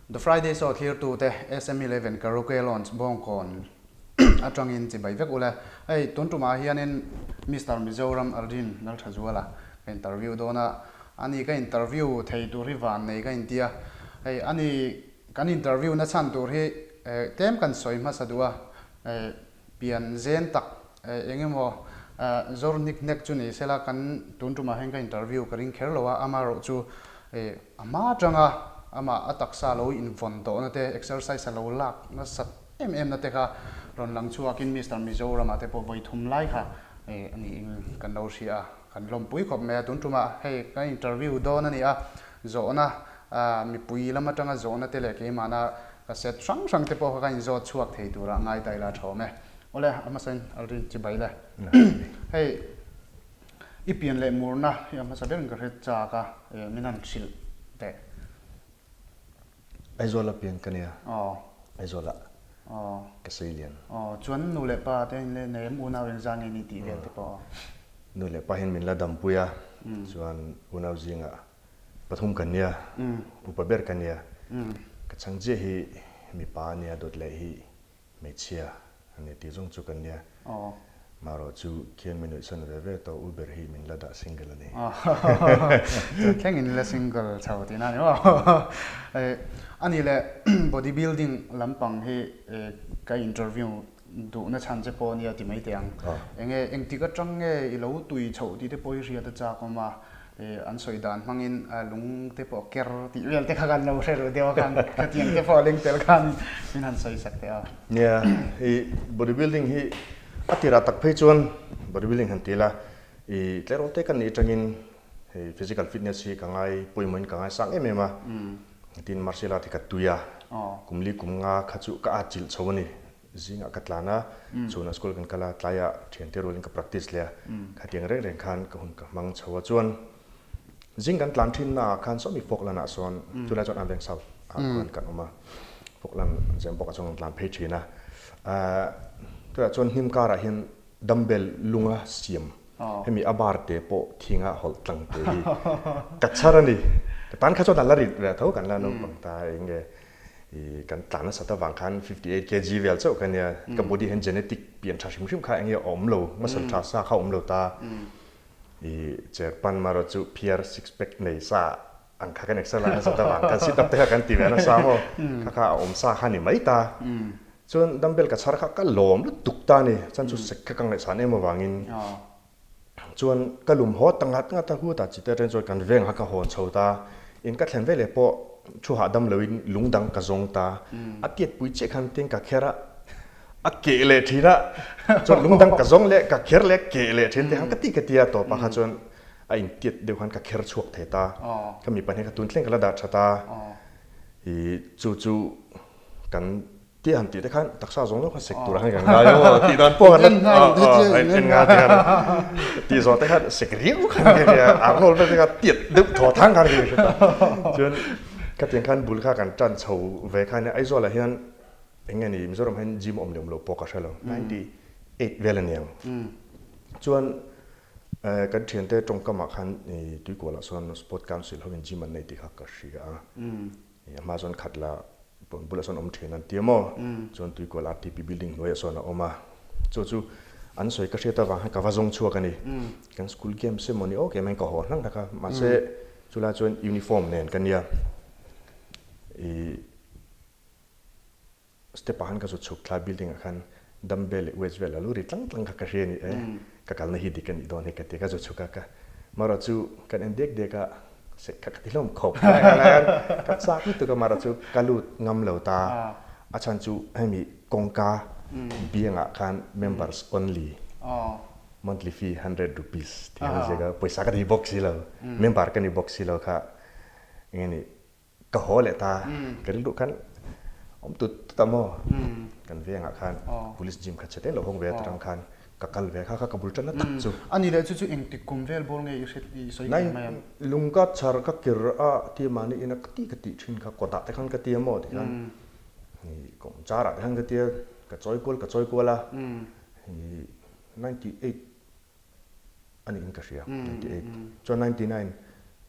The Friday Show thlirtute SM 11 Karaoke Lounge Bawngkawn atangin chibai vek ule. Hei tun tumah hianin Mister Mizoram Aldrin Lalthazuala ka interview dawn a, ani ka interview thei tur hi van nei ka intia. Hei ani kan interview na chhan tur hi tlem kan sawi hmasa duh a, pian zen tak eng emaw zawr hnik hnek chu ni sela kan tun tumah hian ka interview ka ring kher lo a, amaherawh chu a hma atanga amah a taksa lo invawn tawhna te, exercise a lo lak nasat em em na te kha rawn lang chhuakin Mister Mizoram-ah te pawh vawi thum lai kha a niin kan lo hria a, kan lawmpui khawp mai a. Tun tumah hei kan interview dawn a ni a, zawhna mipui lam atanga zawhna te leh keimahna ka set hrang hrang te pawh kha ka inzawt chhuak thei turah ngai ta ila tha awm e. Awle, a hmasain Aldrin chibai le. Hei i pian leh murna hi a hmasa berin ka hre chak a, min han hrilh teh. Aizawl a pian ka nia. Aizawl ah ka sei lian. Aw, chuan nu leh pa te in leh nei em unau engzah nge ni tih vel te pawh. Nu leh pa hian min la dampui a, chuan unau zingah pathum kan nia, upa ber ka nia. Ka chhang chiah hi mipa a nia, dawt leh hi Hmeichhia a ni tih zawng chu kan nia. Marawh chu khian min nuihsan ve ve tawh, u ber hi min la dah single a ni. Chuan thleng in la single chho tihna a ni maw? A nih leh body building lampang hi ka interview duhna chhan che pawh a nia ti mai teh ang. Enge engtik atang nge i lo tui chhoh tih te pawh hi hriat a chak awm a. An sawi dan hmangin lung te pawh ker tih vel te kha kan lo hre ru deuh a khan khatiang te pawh leng tel khan min han sawi sak teh a. Nia, i body building hi a tirah tak phei chuan body building han ti ila i tleirawl te kan nih atangin hei physical fitness hi ka ngai pawimawhin ka ngai sang em em a, tin martial art hi ka tui a, kum li kum nga kha chu ka atchilh chho a ni. Zingah ka tlan a, chhunah school kan kal a, tlaiah thiante rualin ka practice leh a, khatiang reng reng khan ka hun ka hmang chho a. Chuan zing kan tlan thin naah khan sawmi Falkland ah sawn chulai chuan Anveng South ah khuan kan awm a, Falkland Zembawk ah chuan kan tlan phei thin a. Tunah chuan hnim karah hian dumbbell lunga siam hemi a bar te pawh thinga hawlh tlang te hi ka chhar a ni. Ka tan kha chuan a la rit ve tho kan la naupang ta eng nge. I kan tlan nasat avang khan 58 kg vel chauh ka nia, ka body hian genetic pian tha hrim hrim kha eng nge a awm lo, muscle tha sa kha a awm lo ta. I cher pan marawh chu phiar six pack nei sa ang kha kan exercise nasat avang khan sit up te kha kan ti ve nasa maw, kha kha a awm sa kha ni mai ta. Chuan dumbbell ka chhar kha ka lawm lutuk ta ni, chuan chu sek kha ka ngaihsan em avangin Chuan ka lum haw ta ngat ngat a, hutah chi te atang chuan kan veng kha ka hawn chho ta, in ka thlen veleh pawh thu hahdam loin lung dang ka zawng ta, a tiatpui chiah khan tin ka kher a, a keh leh thin a, chuan lung dang ka zawng leh ka kher leh keh leh thin te khan ka ti ka ti a, tawpah kha chuan a intiat deuh khan ka kher chhuak thei ta, ka mipa hne kha tun thleng ka la dah tha ta, i chu chu kan Tih han tih te khan taksa zawng zawng khan sek tur ang kan ngai aw tih dan pawh kan la en nga te khan tih zawh te khan sek riau khan ke nia Arnold vel te khan tiat deuh thaw thang khan ke hre ta chuan khatiang khan bul kha kan tan chho ve khan Aizawl ah hian eng nge ni Mizoram hian gym awm leh awm loh pawh ka hre lo 98 vel a niang chuan kan thiante tawngkamah khan Tuikual ah sawn Sport Council ho in gym an nei tih kha ka hria a. A hma chuan khat la pawn bulah sawn awm thin an ti a maw? Chuan Tuikual RTP building hnuaiah sawn a awm a. Chu chu an sawi ka hriat avang hian ka va zawng chhuak a ni. Kan school games emaw ni awk em hian ka haw hlak hlak a. Mahse chulai chuan uniform nen ka nia. Ih. Step ah khan ka zu chhuk thla building ah khan dumbbell leh weights vel a lo ri tlang tlang kha ka hria a ni e, ka kalna hi dik a nih dawn hi ka ti a, ka zu chhuk a ka marawh chu kan en dek dek a sek kha ka ti hlawm khawp mai a lai khan ka chak lutuk a marawh chu ka lut ngam lo ta a chhan chu hemi kawngka biang ah khan members only monthly fee ₹100 tih khan a ziak a pawisa ka nei bawk si lo member ka ni bawk si lo kha enge ni Ka haw leh ta, ka rilru khan awm tut tut a maw? Kan vengah khan police gym kha chhe lo hawng ve aṭang khan ka kal ve kha kha ka bul ṭan na tak chu. A ni leh chu chu engtik kum vel bawr nge i hre i sawi thei mai ang? Lung ka chhar ka kir a ti mahni ina ka ti ka tih ṭhin kha kawtah te khan ka ti a maw ti khan kawng charah te khan ka ti a, ka chawi kual ka chawi kual a, 98 a niin ka hria, 98 chuan 99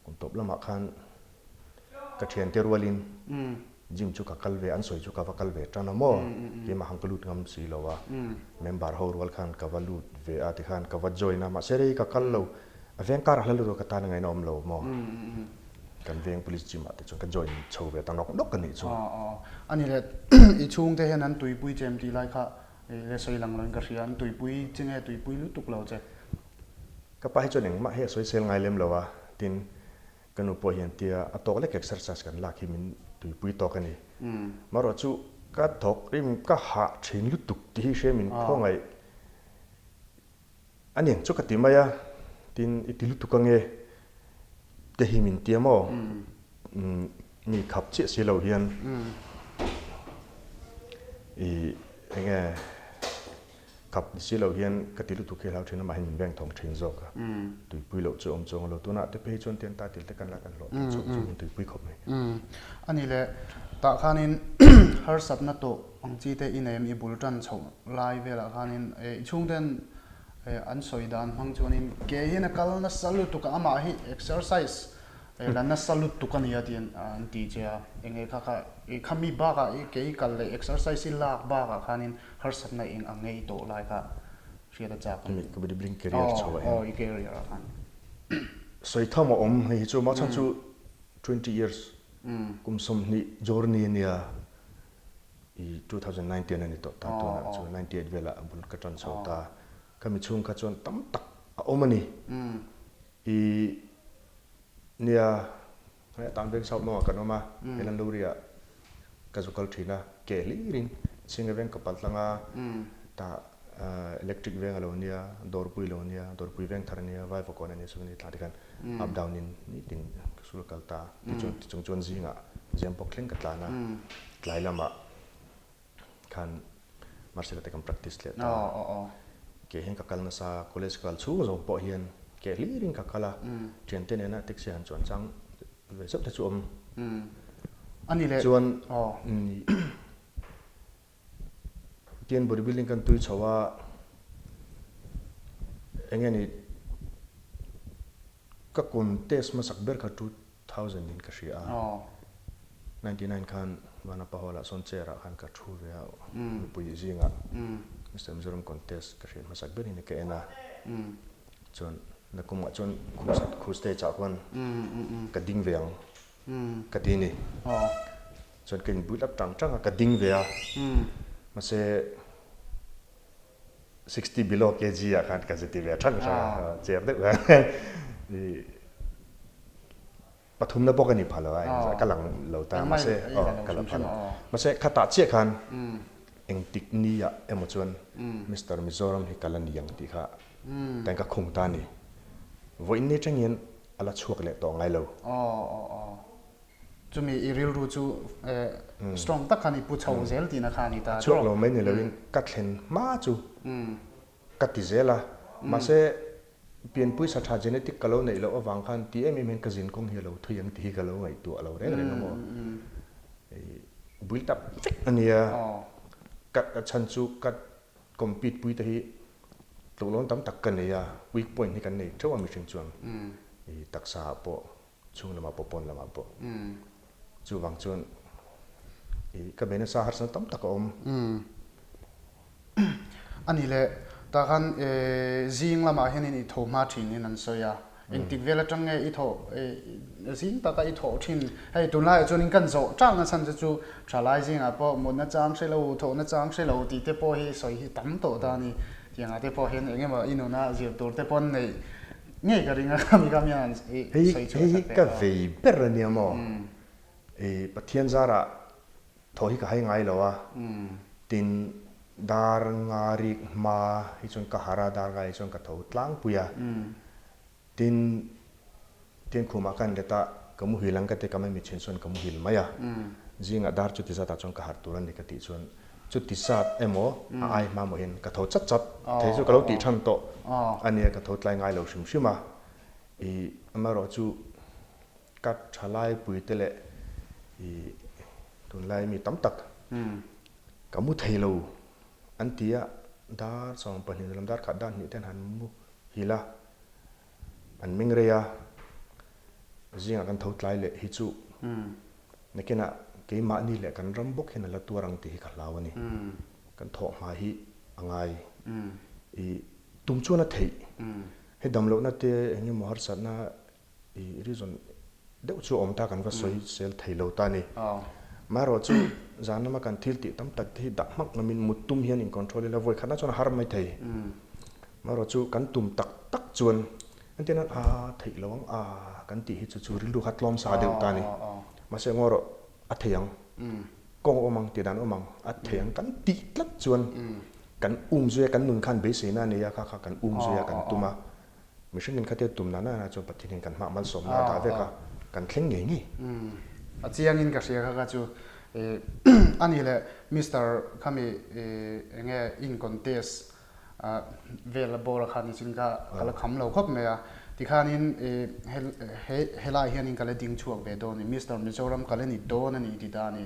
kum tawp lamah khan ka thiante rualin. Gym chu ka kal ve, an sawi chu ka va kal ve tan a maw? Keimah han ka lut ngam si lo a, member ho rual khan ka va lut ve a tikhan ka va join a, mahse rei ka kal lo, a veng karah hla lut ka tan a ngaihna awm lo maw? Kan veng police gym ah te chuan ka join chho ve ta nawk nawk a nih chu. A ni le, i chhungte hian an tuipui che em tih lai kha le sawi lang loin ka hria, an tuipui che nge tuipui lutuk lo che? Ka pa hi chuan engmah hi a sawi sel ngai lem lo a, tin Ka nu pawh hian tia a tawk lek exercise kan lak hi min tuipui tawk a ni. Marawh chu ka thawk rim ka hah thin lutuk tih hi hria min khawngaih a ni ang chu ka ti mai a, tin i ti lutuk ange te hi min tia maw? Mi khap chiah si lo hian i enge Khap ni si lo hian ka ti lutuk hi hlau thin a, mahni min veng thawng thin zawk a, tuipui loh chu awm chuang a lo. Tunah te phei chuan tian title te kan la kan hlawh tih chhuak chu min tuipui khawp mai. A ni le, tah khanin harsatna tawh ang chi te i nei em i bul tan chhoh lai velah khanin i chhungten an sawi dan hmang chuanin ke hian a kal nasa lutuk a, amah hi exercise La nasa lutuk a nia tiin an ti che a, enge kha kha i khami bakah i ke i kal leh exercise i lak bakah khanin harsatna eng ang nge i tawh lai kha hriat a chak a. Hemi ka bodybuilding career chho ah hian. Aw i career ah khan. Sawi tham a awm hei hi chu mah chhan chu 20 years kum 20 journey a nia i 2019 a ni tawh ta tunah chuan 98 velah a bul ka tan chho ta khami chhung kha chuan tam tak a awm a ni. I nia, hei a tan veng South Mawngah kan awm a, hei Landori-ah ka zu kal thin a, ke hlirin Chhinga veng ka pal tlang a, tah electric veng a lo nia, Dawrpui lo nia, Dawrpui veng thar a nia, Vaivakawn a nia, Suveni tlang te khan up down in nitin ka sul kal ta. Tichuan tichung chuan zingah Zempawk thleng ka tlan a, tlai lamah khan Marcel-a te kan practice leh ta a, ke hian ka kal nasa, college ka kal chhung zawng pawh hian ke hlirin ka kal a, thiante nena taxi han chuan chang ve zeuh te chu awm. Chuan tian body building kan tui chho a, eng nge ni ka contest hmasak ber kha 2000 in ka hria a, 99 khan Vanapa Hall ah sawn chair ah khan ka thu ve a, mipui zingah Mister Mizoram contest ka hriat hmasak ber in ka en a, chuan nakumah chuan khu stage ah khuan ka ding ve ang ka ti ni, chuan ka in build up tang tang a ka ding ve a, mahse 60 below kg ah khan ka zeti ve thang thang a, cher deuh khan i pathumna bawk a ni pha lo a, ka lang lo ta mahse aw ka la pha lo mahse khatah chiah khan engtik ni ah emaw chuan Mister Mizoram hi ka la ni ang tih kha tain ka khung ta a ni, vawiin ni tangin a la chhuak leh tawh ngai lo. Chumi i rilru chu strong tak khan i pu chho zel tihna kha a ni ta. Chhuak lo mai ni loin ka thlen hma chu ka ti zel a, mahse pianpui sa tha genetic ka lo neih loh avang khan ti em em hian ka zin kawng hi a lo thui ang tih hi ka lo ngaihtuah lo reng reng a maw. Built up vek a nia, ka chhan chu ka compete pui te hi tlukloan tam tak ka nei a, weak point hi kan nei theuh a mihring chuan i taksa ah pawh. Chhung lamah pawh pawn lamah pawh. Chuvang chuan i ka bei nasa harsatna tam tak a awm. A ni le, tah khan zing lamah hianin i tho hma thin in an sawi a. Engtik vel atang nge i thawh zing taka i thawh thin? Hei tunlaiah chuanin kan zawh chakna chhan che chu thalai zingah pawh mutna chang hre lo, thawhna chang hre lo tih te pawh hi sawi hi tam tawh ta a ni. Tiangah te pawh hian eng emaw i nuna zir tur te pawh an neih Ngei ka ring a, khami kha mian i sawi chhuah Hei hi ka vei ber a nia maw? I Pathian zarah thaw hi ka hai ngai lo a, tin dar nga rik hma hi chuan ka harh a, dar nga hi chuan ka tho tlangpui a, tin Tiankhumah ka inlet a, ka muhil ang ka ti ka mai mitchhin chuan ka muhil mai a, zingah dar chuti zatah chuan ka harh tur a ni ka tih chuan Chuti sat emaw a ai hma maw hian ka tho chat chat thei chu ka lo tih than tawh a nia, ka tho tlai ngai lo hrim hrim a, i amaherawh chu ka thalai pui te leh i tunlai mi tam tak ka mu thei lo an ti a, dar 12 lam dar khat dar hnih te an han mu hil a, an meng rei a, zingah kan tho tlai leh hi chu nakinah. keimahni leh kan ram bawk hian a la tuar ang tih hi ka hlau a ni. Kan thawh hma hi a ngai. I tum chuan a theih. Hei damlohna te eng emaw harsatna i reason deuh chu a awm ta kan va sawi sel thei lo ta a ni. Marawh chu zan lama kan thil tih tam tak te hi dah hmak ngamin mut tum hian in control ila vawi khatna chuan a har mai thei. Marawh chu kan tum tak tak chuan Engtin an a theih lo ang a kan tih hi chu chu rilru kha tlawm sa deuh ta a ni. Mahse ngaw erawh a thei ang, kawng a awm ang, tihdan a awm ang, a thei ang kan tih tlat chuan kan um zui a, kan nun khan beiseina a nei a, kha kha kan um zui a, kan tum a. Mihring in khatia tum nana nana chuan Pathian hian kan hmah malsawmna a dah vek a, kan thleng ngei ngei. A chiangin ka hria kha kha chu a ni leh Mister khami enge in contest vel a bawr a khan nichin kha ka la kham lo khawp mai a, tikhanin he helai hianin ka la ding chhuak ve dawn a ni, Mister Mizoram ka la ni dawn a ni ti ta a ni.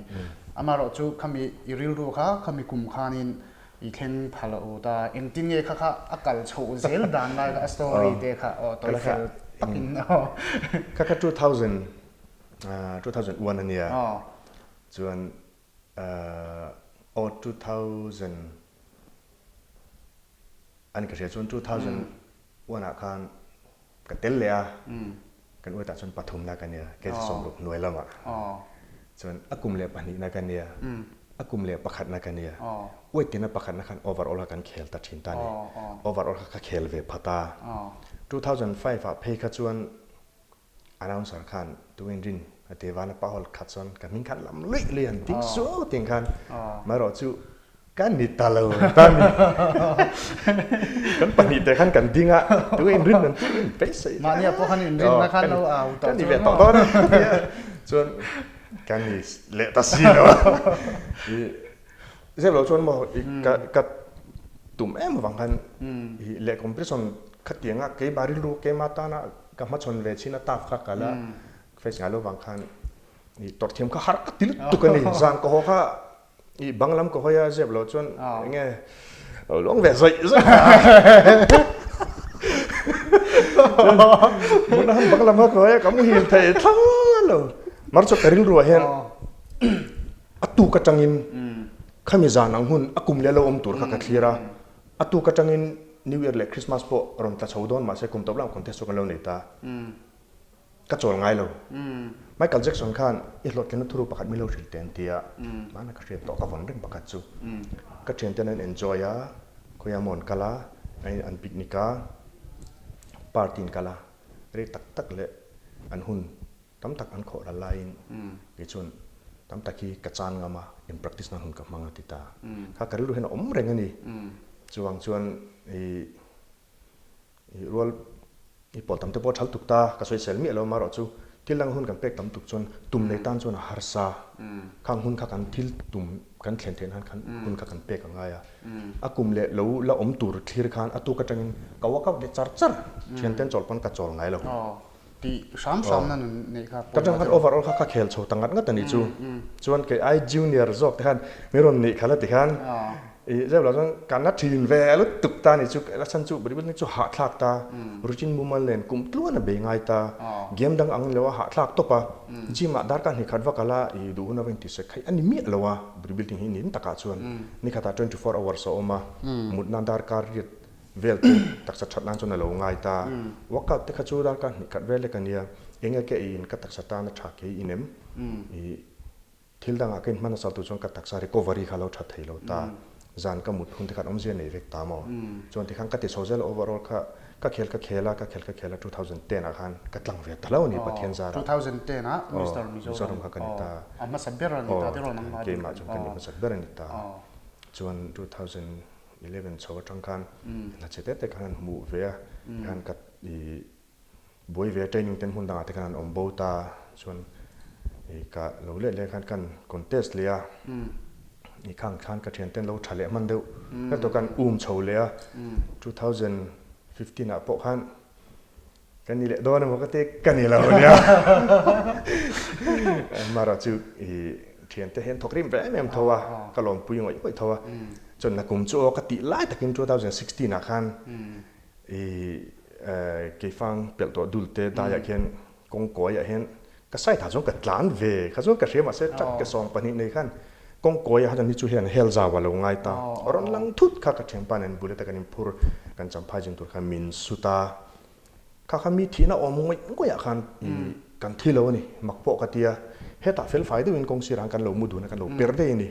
Amaherawh chu khami i rilru kha khami kum khanin i thleng pha lo ta, engtin nge kha kha a kal chhoh zel dan lai kha a story te kha aw tawi fel takin aw. Kha kha 2001 a nia, chuan aw 2000 An ka hria chuan 2001 ah khan ka tel leh a, kan uatah chuan pathumna ka nia, kei chu sawmruk hnuai lamah chuan a kum leh pahnihna ka nia, a kum leh pakhatna ka nia, uatina pakhatna khan overall kha kan khel ta thin ta a ni, overall kha ka khel ve phat a, 2005 ah phei kha chuan Announcer khan tuin rin a ti van a pa hawl khat chuan ka hming khan lam luih luih an ding suau ting khan marawh chu ka ni ta lo ta ni kan pahnihte khan kan ding a tuin rin an ti in beisei mahni ah pawh khan in rinna khan lo au tawh ka ni ve tawh dawn a chuan ka ni leh ta si lo i zep lo chuan maw i ka ka tum em avang khan i leh competition khatianga keimah rilru keimah tana Ka hmachhawn ve chin a taf kha kal a, face ngai lo vang khan i tawrh thiam kha har ka ti lutuk a ni. Zan ka haw kha i bang lam ka hawi a zep lo chuan enge lo luang ve zawih zawih a. Chuan hmun a han bang lam kha ka hawi a ka muhil thei thla lo. Mar chu ka rilru ah hian a tuk atangin khami zan ang hun a kum leh lo awm tur kha ka thlir a. A tuk atangin New Year leh Christmas pawh rawn tla chho dawn mahse kum tawp lamah contest chu kan lo nei ta. Ka chawl ngai lo. Michael Jackson khan i hlawhtlinna thuru pakhat min lo hrilh teh an ti a, mahna ka hriat tawh ka vawn reng pakhat chu. Ka thianten an enjoy a, khawiah maw an kal a, an picnic a, party an kal a, rei tak tak leh an hun Tam tak an khawh ral laiin kei chuan tam tak hi ka chan ngam a, in practice nan hun ka hmang a ti ta. Kha ka rilru hian a awm reng a ni. Chuvang chuan i i rual i pawl tam te pawh a thal tuk ta, ka sawisel miah lo amaherawh chu thil dang hun kan pek tam tuk chuan tum nei tan chuan a harsa. Khang hun kha kan thil tum kan thlen theih nan khan hun kha kan pek a ngai a. A kum leh lo la awm tur thlir khan a tuk atangin ka workout leh char char, thianten chawl pawn ka chawl ngai lo. Tih hram hram na nun neih kha pawimawh. Ka tang khan overall kha ka khel chho ta ngat ngat a nih chu. Chuan kei ai junior zawk te khan min rawn nih khalh a ti khan i zep lah chuan ka na thin ve lutuk ta a nih chu. La chhan chu bodybuilding chu hahthlak ta, routine mumal nen kum tluan a bei ngai ta, game dang ang lo a hahthlak tawp a, gym ah darkar hnih khat vak ala i duh hun a va intisek kha hi a ni miah lo a, bodybuilding hi nin takah chuan nikhatah 24 hours a awm a, mutna darkar riat Vel chu taksa that nan chuan a lo ngai ta. Workout te kha chu darkar hnih khat vel lek a nia. Eng nge ke eiin ka taksa tan a tha kei inem. I thil dangah ka inhman nasal tur chuan ka taksa recovery kha a lo tha thei lo ta. Zan ka mut hun te khan awmzia nei vek ta maw. Chuan tikhan ka ti chho zel a overall kha ka khel ka khel a, ka khel ka khel a 2010 ah khan ka tlang ve ta lo a ni Pathian zarah. 2010 ah Mister Mizoram kha ka ni ta. A hmasa ber a ni ta tiraw nangmah ding. Keimah chuan ka ni hmasa ber a ni ta. Chuan 2000 11 chho atang khan hna che te te khan an hmuh ve a, tikhan ka i buai ve a training ten hmun dangah te khan an awm bo ta chuan i ka lo let leh khan kan contest leh a, i khang khan ka thian ten lo tha leh hman deuh ka tawh khan um chho leh a, 2015 ah pawh khan Ka ni leh dawn emaw ka ti ka ni lo nia. Amaherawh chu i thiante hian thawk rim ve em em tho a, ka lawmpui ngawih ngawih tho a. Chuan nakum chu aw ka tih lai takin 2016 ah khan i keifang pelh tawh dul te daiah khian kawng kawiah hian. Ka side ah chuan ka tlan ve kha chuan ka hria mahse truck ke 20 nei khan kawngkawi ah kha chuan ni chu hian hel zau a lo ngai ta. Rawn lang thut kha ka thianpa nen bullet a kan inphur kan champhai zin tur khan min sut a. Kha kha mi thihna awm ngawih ngawih ah khan kan thi lo a ni mak pawh ka tia. Hetah fel fai deuhin kawng sirah kan lo mu dun a kan lo per daih a ni.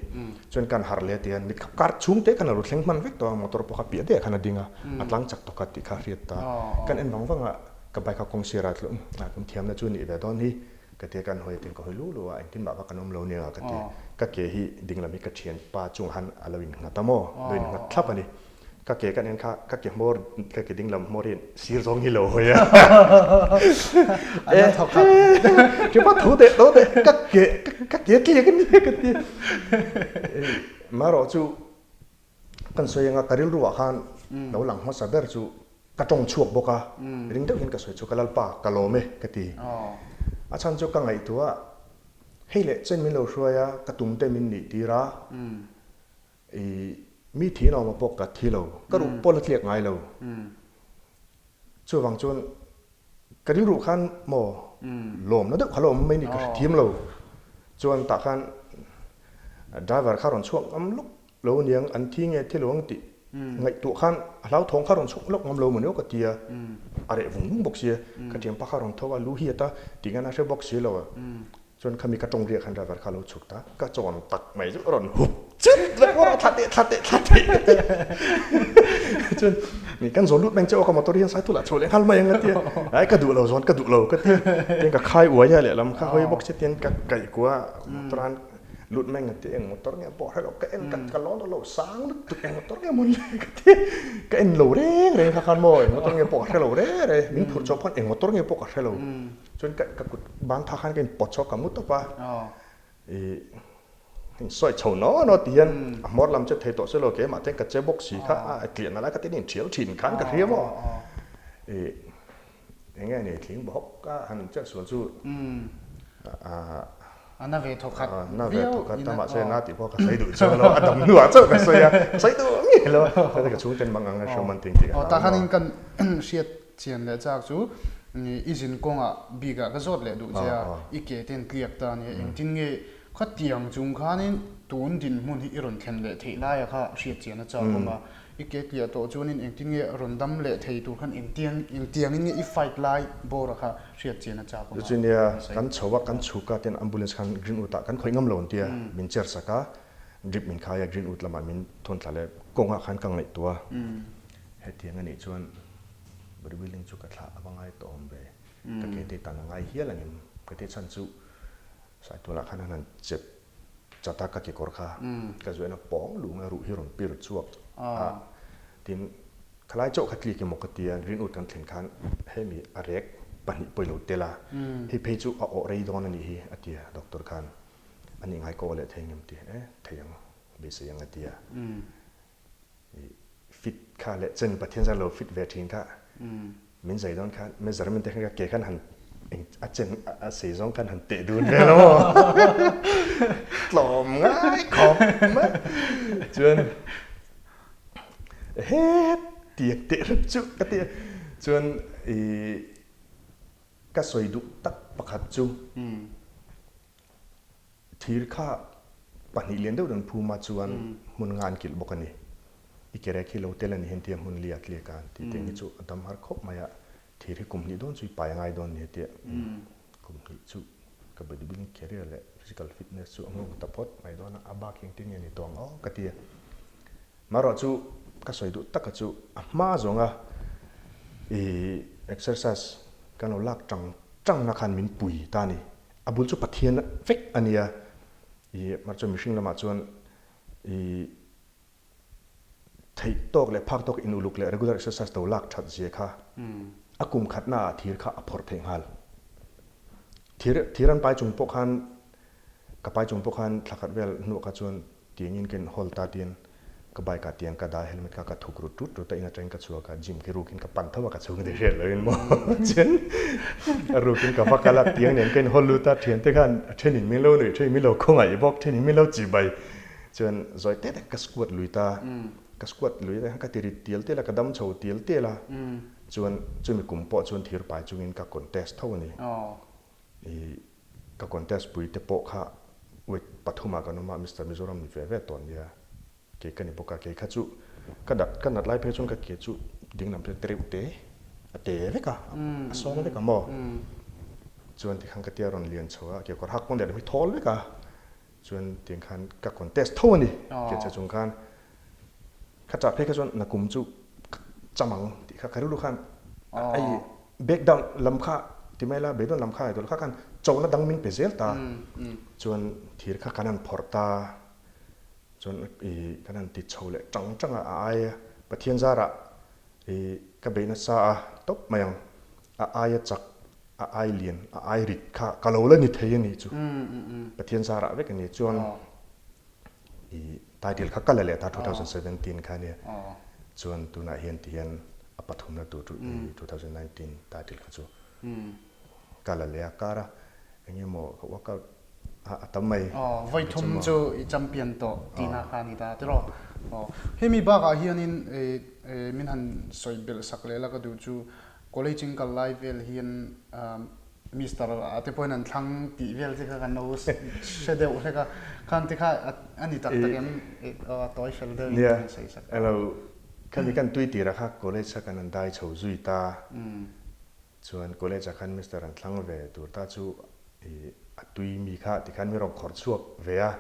Chuan kan harh leh tia mit khap kar chhung te khan a lo thleng hman vek tawh a motor pawh kha piah daih ah khan a ding a a tlang chak tawk a tih kha a hriat ta. Kan en vang vang a. Ka bike a kawng sirah tlawm a kan thiamna chu nih ve dawn hi ka ti a, kan hawi atin ka hawi lu lu a, engtin mah va kan awm lo nia ka ti. Ka ke hi dinglam hi ka thianpa chungah han a lo innghat a maw, lo innghat thlap a ni. Ka ke kan en kha ka ke hmawr, ka ke dinglam hmawr hi sir zawng hi lo hawi a. A na thawk khat. Thianpa tho teh tho teh ka ke ka ke tliak a nia ka ti. Marawh chu Kan sawi anga ka rilru ah khan lo lang hmasa ber chu ka tawng chhuak bawk a, ring deuh hian ka sawi chu ka Lalpa ka lawm e ka ti. A chhan chu ka ngaihtuah hei leh chen min lo hruai a, ka tum te min nih tir a, i mi thih nawm ah pawh ka thi lo, ka ruh pawh la tliak ngai lo. Chuvang chuan ka rilru khan maw lawmna deuh kha la awm mai ni ka hrethiam lo. Chuan tah khan driver kha rawn chhuak ngam lawk lo niang an thi nge thi lo ang tih ngaihtuah khan a hlauthawng kha rawn chhuak lawk ngam lo maw ni aw ka ti a, a reh vung vung bawk sia, ka thianpa kha rawn tho a lu hi a ta tih ngan a hre bawk si lo a, chuan khami ka tawng riah khan driver kha a lo chhuk ta, ka chawn tak mai chu a rawn hup chut vek maw thla teh thla teh thla teh ka ti chuan ni kan zawn lut meng che aw ka motor hian sai thulah chho leh nghal mai ang a ti a, ai ka duh lo zawn ka duh lo ka ti a, tin ka khai uai a lehlam kha hawi bawk sia tin ka kaihkua motor han Lut mai nga ti eng motor nge pawh hre lo ka en ka ka lawn lo sang lutuk eng motor nge mawn le ka ti ka en lo reng reng kha khan maw eng motor nge pawh ka hre lo reng reng min phurh chawp khan eng motor nge pawh ka hre lo chuan ka ka kut ban tha khan ka in pawt chhuak ka mu tawp a i in sawi chho naw naw ti hian a hmawr lam chu thei tawh se lo keimah te ka che bawk si kha a tliahna lai kha tin in thial thin khan ka hria maw i Eng nge ni thing bawk a han chet sual chu a na ve thawk khat a na ve thawk khat ta mahse na tih pawh ka sawi duh chuang lo a dam hnuah chauh ka sawi a sawi duh ngei lo a ka chhung ten mang ang a hreawm an ting tih ka hlau tah khanin kan hriat chian leh chak chu i zin kawngah bikah ka zawt leh duh che a i ke ten tliak ta ania engtin nge khatiang chung khanin tun dinhmun hi i rawn thlen leh theih laia kha hriat chian a chak awm a. I ke tliah tawh chuanin engtin nge rawn dam leh thei tur khan engtiang engtiangin nge i fight lai bawra kha hriat chian a chak awm a. Chu nia, kan chho a, kan chhuk a, tin ambulance khan Greenwood ah kan khawih ngam lo an tia, min chair sak a, drip min khai a, Greenwood lamah min thawn thla leh kawngah khan ka ngaihtuah a, hetiang a nih chuan bodybuilding chu ka thlah a va ngai tawh awm ve, ka ke te tan a ngai hial ang em, ka tih chhan chu Saitualah khan an han chep chat a ka kekawr kha ka zuaina pawng lung a ruh hi rawn pir chhuak a tin khalai chauh kha tlik emaw ka tia Greenwood kan thlen khan hemi a rek pahnih pawh i lo tel a hei phei chu a awh rei dawn a nih hi a ti a doctor khan a nih ngai ka awh leh thei ang em ti e thei ang beisei ang a ti a. Fit kha leh chen Pathian zar lo fit ve thin kha min zai dawn khan measurement te khan ka ke khan han eng a chen a sei zawng khan han teh dun vel a maw tlawm ngai khawp mai chuan het tiang teh hrep chu ka ti a chuan i ka sawi duh tak pakhat chu Thir kha pahnih lian deuh rawn phum a chuan hmun nga an kilh bawk a ni. I kerek hi lo tel a ni hian tia hmun li a tliak a tih te hi chu a dam har khawp mai a, thir hi kum hnih dawn chu i pai a ngai dawn ni tia kum hnih chu ka bodybuilding career leh physical fitness chu a nghawng ta phawt mai dawn a, a bak hi engtin nge ni tawh ang aw ka ti a. Marawh chu ka sawi duh taka chu a hma zawnga i exercise kan lo lak tang tangna khan min pui ta a ni. A bul chu Pathian vek a nia. I mar chuan mihring lamah chuan i theih tawk leh phak tawk in uluk leh regular exercise to lak that zia kha a kum khatna ah thir kha a phawrh theih nghal. Thir thir an pai chung pawh khan ka pai chung pawh khan thla khat vel hnuah kha chuan Tiangin ka inhawl ta tiin ka bike ah tiang ka dah helmet kha ka thuk rut rut rut a in atangin ka chhuak a gym khi rukin ka pan tho a ka chhung te hriat loin maw chuan a rukin ka va kal a tiang nen ka inhawl lut a thiante khan a thenin min lo nuih thenin min lo khawngaih bawk thenin min lo chi bai chuan zawi te te ka squat lui ta ka squat lui te ka ti rit tial tial a ka dam chho tial tial a chuan chumi kum pawh chuan thir pai chungin ka contest tho a ni i. Ka contest pui te pawh kha weight pathumah kan awm a, Mister Mizoram ni ve ve tawh nia. Kei ka ni bawk a, kei kha chu ka nat ka nat lai phei chuan ka ke chu dinglam te reuh te a te vek a, a sawng vek a maw? Chuan tikhan ka tia rawn lian chho a, kekawr hak pawn lehlam hi thawl vek a, chuan tiang khan ka contest tho a ni ke che chung khan ka chah phei kha chuan nakum chu ka cham ang tih kha ka rilru khan a i back down lam kha ti mai la beidawn lam kha ngaihtuah kha khan chona dang min pe zel ta chuan thir kha kan han phawrh ta. Chuan i kan han ti chho leh tang tang a, a aia Pathian zarah i ka beih nasa a tawp mai ang, a aia chak, a ai lian, a ai rit kha ka lo la ni thei a nih chu Pathian zarah vek a ni. Chuan i title kha ka la leh ta 2017 kha ania, chuan tunah hian ti hian a pathumna tur chu i 2019 title kha chu ka la leh a, kar a engemaw ka workout a tam mai. Aw, vawi thum chu i champion tawh tihna kha a ni ta tiraw? Aw, hemi bakah hianin min han sawi belh sak leh la ka duh chu college in kal lai vel hian Mister a te pawhin an thlang tih vel te kha kan lo hre deuh hlek a, khang te kha a ni tak tak em? Aw, tawi fel deuhin kan sawi sak. Nia, elo, khami kan tui tirah kha college kha kan han dai chho zui ta. Chuan college ah khan Mister an thlang ve tur ta chu i a tui mi kha ti khan mi rawn khawrh chhuak ve a,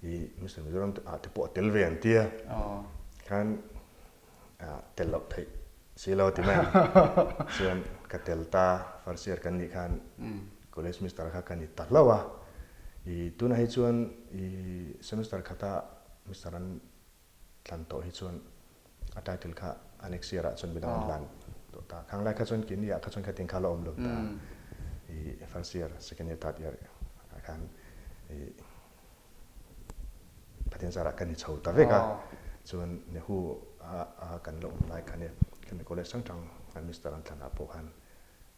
i Mister Mizoram ah te pawh a tel ve an ti a, khan tel loh theih si lo ti mai ang. Chuan ka tel ta first year kan nih khan college Mister kha ka ni ta hlauh a, i tunah hi chuan i semester khata Mister an Tlan tawh hi chuan a title kha a next year ah chuan midang an hlan tawh ta. Khang lai kha chuan keini ah kha chuan khatin kha la awm lo ta. I first year, second year, third year ah khan i Pathian zarah kan i chho ta vek a. Chuan Nehu a kan la awm lai khan e khami college hrang hrang an mister an thlan ah pawh khan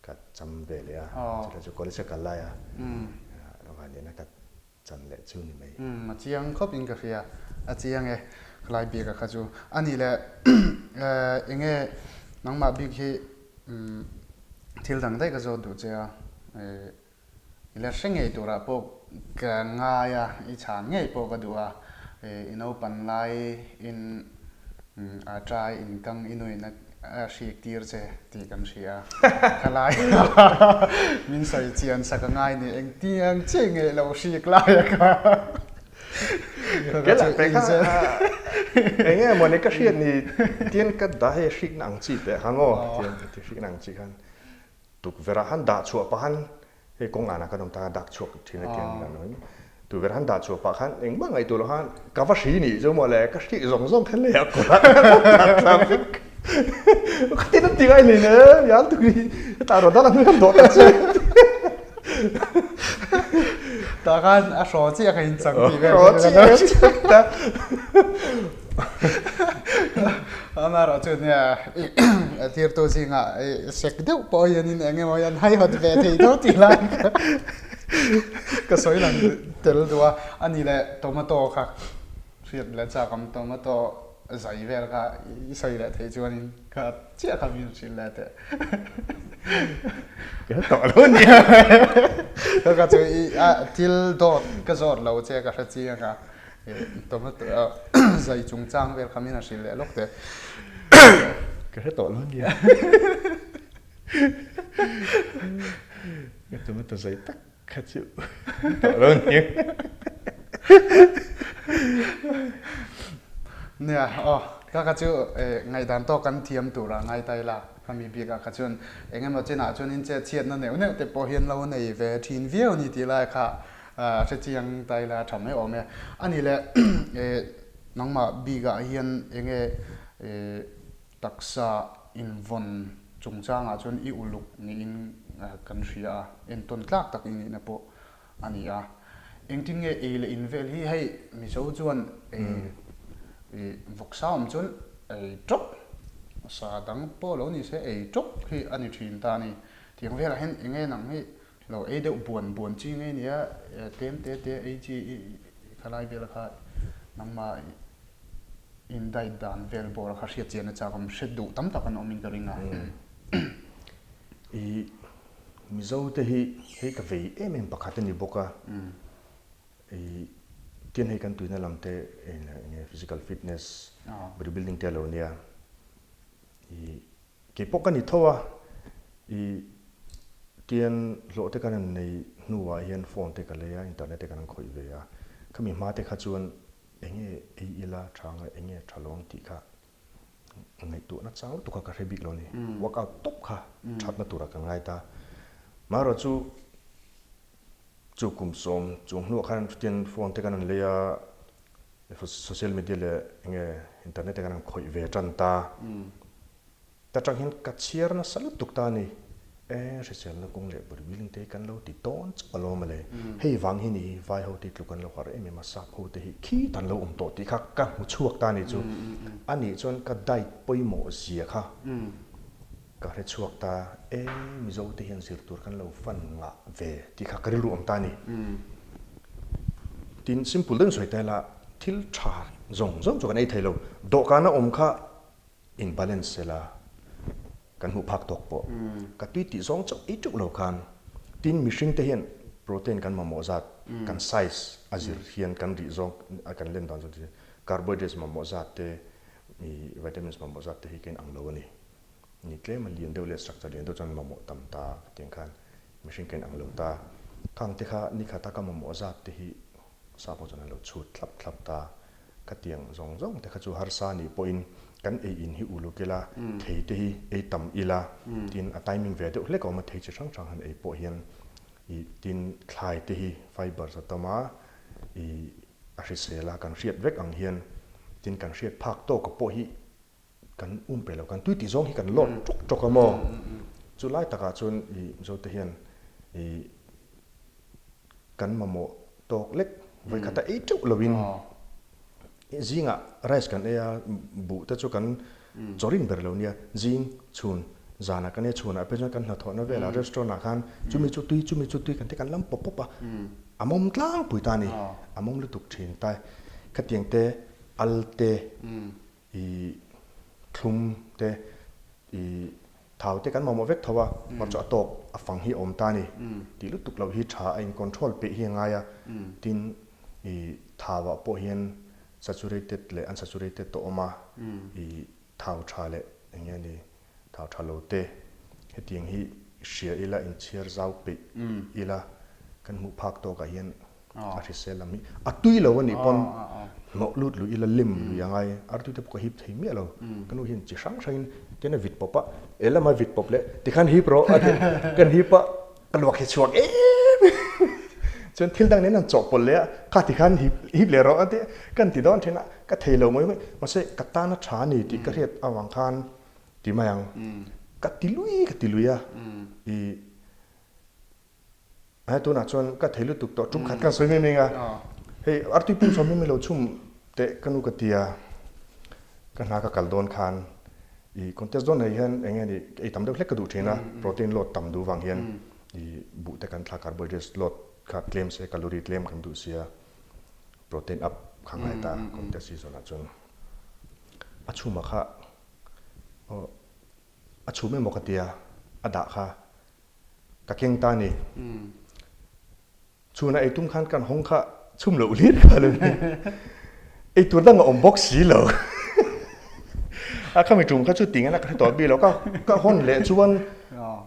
ka cham ve leh a. Chutah chu college ka kal lai a rawngah nena ka chan leh chu ni mai. Umm a chiang khawp in ka hria, a chiang e khalai bik a kha chu. A nih leh enge nangmah bik hi thil dang daih ka zawt duh che a, i la hre ngei turah pawh ka ngai a, i chhan ngei pawh ka duh a, i naupan lai in a trai inkang i nuin a A hrik tir che tih kan hria. Khalai min sawi chian sak a ngai ni engtiang chiah nge lo hrik lai a kha. Ka lah pe kha enge maw ni ka hriat ni tian ka dah hei hrik na ang chi teh kha maw tian ti hrik na ang chi khan tukverh ah khan dah chhuah pah khan Hei kawng anah kan awm ta a, dak chhuak thin a tiang kan awm. Tuver han dah chhuah pah khan engmah ngaihtuah loh khan ka va hri nih chu maw le, ka hrih zawng zawng khan lei a kawr ah khan a dak thla vek. Ka tin an ti ngai hlei nem, yan tuk hi hetah rawn dal a hnuai han dawh ta che. Tah khan a hraw chiah kha in chang tih vel Hraw chiah kha in chang ta. Amaherawh chu nia a tirtu zingah sek deuh pawh hianin eng emaw hian haihawt ve thei tho tih lai ka sawi lang tel duh a, a ni leh tomato kha hriat leh chak awm tomato zai vel kha i sawi leh thei chuanin kha chiah kha min hrilh leh teh. Ka tawh lo ni. Ka kha chu i thil dawt ka zawt lo che ka hre chiang a. Tomato zai chungchang vel kha min a hrilh leh lawk teh. Ka hre tawh lo nia. Ka tomato zai tak kha chu tawh lo nia. Nia aw ka kha chu ngaihdan tawk kan thiam tura ngai ta ila khami bikah kha chuan engemaw chinah chuan in chet chhiatna neuh neuh te pawh hian lo nei ve thin viau a ni tih lai kha A hre chiang ta ila a tha mai awm e. A nih leh nangmah bikah hian eng nge taksa invawn chungchangah chuan i uluk niin kan hria a, entawn tlak tak i nihna pawh a ni a. Engtin nge ei leh in vel hi hei Mizo chuan ei vawksa awm chuan ei tawp, sa dang pawh lo ni se ei tawp hi a ni thin ta a ni. Tiang velah hian eng nge nang hi Lo ei deuh buan buan chi ngei nia, tlem te te ei chi i khalai vel kha nangmah in diet dan vel bawr kha hriat chian a chak awm, hre duh tam tak an awm in ka ring a. I. Mizo te hi hei ka vei em em pakhat a ni bawk a, i tin hei kan tuina lam te enge physical fitness, body building te a lo nia, i kei pawh ka ni tho a, i tian hlawh te kan han nei hnuah hian phone te ka lei a, internet te kan han khawih ve a, khami hma te kha chuan enge ei ila tha anga enge tha lo ang tih kha Ngaihtuahna chang lutuk kha ka hre bik lo a ni. Workout tawp kha thatna turah ka ngai ta. Marawh chu chu kum sawm chung hnuah khan chutiang phone te kan han lei a, social media leh enge internet te kan han khawih ve tan ta. Ta tang hian ka chhiar nasa lutuk ta a ni. E hriselna kawng leh bodybuilding te hi kan lo ti tawn chauh alawm ale. Hei vang hi ni vai ho te tluk an lo harh em em a, sap ho te hi khit an lo awm tawh tih kha ka hmu chhuak ta ni chu. A nih chuan ka diet pawimawh zia kha ka hre chhuak ta, e Mizo te hian zir tur kan lo fan ngah ve tih kha ka rilru awm ta a ni. Tin simple deuhin sawi ta ila thil tha zawng zawng chu kan ei thei lo, dawhkana awm kha in balance sela kan hmuh phak tawk pawh ka tui tih zawng chauh ei teuh lo khan tin mihring te hian protein kan mamawh zat kan size a zir hian kan rih zawng a kan len dan zawng carbohydrates mamawh zat te ih vitamins mamawh zat te hi ka inang lo a ni ni tlem a lian deuh leh structure lian deuh chuan mamawh tam ta tiang khan mihring ka inang lo ta khang te kha nikhat a ka mamawh zat te hi sa pawh chuan an lo chhut thlap thlap ta. Khatiang zawng zawng te kha chu harsa nih pawhin kan ei in hi uluk ila, thei te hi ei tam ila, tin a timing ve deuh hlek a awm a, thei chi hrang hrang han ei pawh hian ih tin thlai te hi fibres a tam a, ih a hrisel a, kan hriat vek ang hian tin kan hriat phak tawk a pawh hi kan um pe lo, kan tui tih zawng hi kan lawt tawk tawk a maw? Chu lai takah chuan ih Mizote hian ih kan mamawh tawk lek vawikhat a ei teuh loin zingah rice kan ei a, buh te chu kan chawrin ber lo nia, zing chhun zanah kan ei a, chhunah phei chuan kan hnathawhna velah restaurant ah khan chumi chu tui chumi chu tui kan ti kan lam pawp pawp a, a mawm tlangpui ta a ni, a mawm lutuk thin ta khatiang te al te. I thlum te, i thau te kan mamawh vek tho a, mar chu a tawk a fang hi a awm ta a ni. Tih lutuk loh hi tha a in control peih hi a ngai a, tin i thau ah pawh hian saturated leh unsaturated te a awm a, i thau tha leh eng nge ni thau tha lo te hetiang hi hria ila inchhiar zau peih ila kan hmuh phak tawk ah hian A hrisel lam hi a tui lo a nih pawn hnawh lut lui ila lem lui a ngai. Artui te pawh ka hip thei miah lo. Ka nu hian chi hrang hrangin tian a vit pawp a, eh lama vit pawp leh tikhan hip rawh a ti. Kan hip a, ka luak hi chhuak em em. Chuan thil dang nen an chawhpawlh leh a, kha tikhan hip hip leh rawh a ti. Kan ti dawn thin a, ka thei lo mai mai. Mahse ka tan a tha a ni tih ka hriat avang khan ti mai ang. Ka ti lui ka ti lui a, ih. Hei tunah chuan ka thei lutuk tawh tum khat kan sawi mai mai a, hei artui pum sawm hi mi lo chhum teh ka nu ka ti a, ka hna ka kal dawn khan i contest dawn nei hian eng nge ni ei tam deuh hlek ka duh thin a, protein load tam duh vang hian i buh te kan thla carbohydrates load kha tlem se calorie tlem kan duh sia protein up kha ngai ta contest season ah chuan a chhum ah kha aw a chhum emaw ka tia a dah kha. Ka keng ta ni. Chhun a ei tum khan kan hawng kha chhum loh hlir kha lo ni. Ei tur dang a awm bawk si lo. A khami tum kha chu ting a ka hre tawh bik lo. Ka ka hawn leh chuan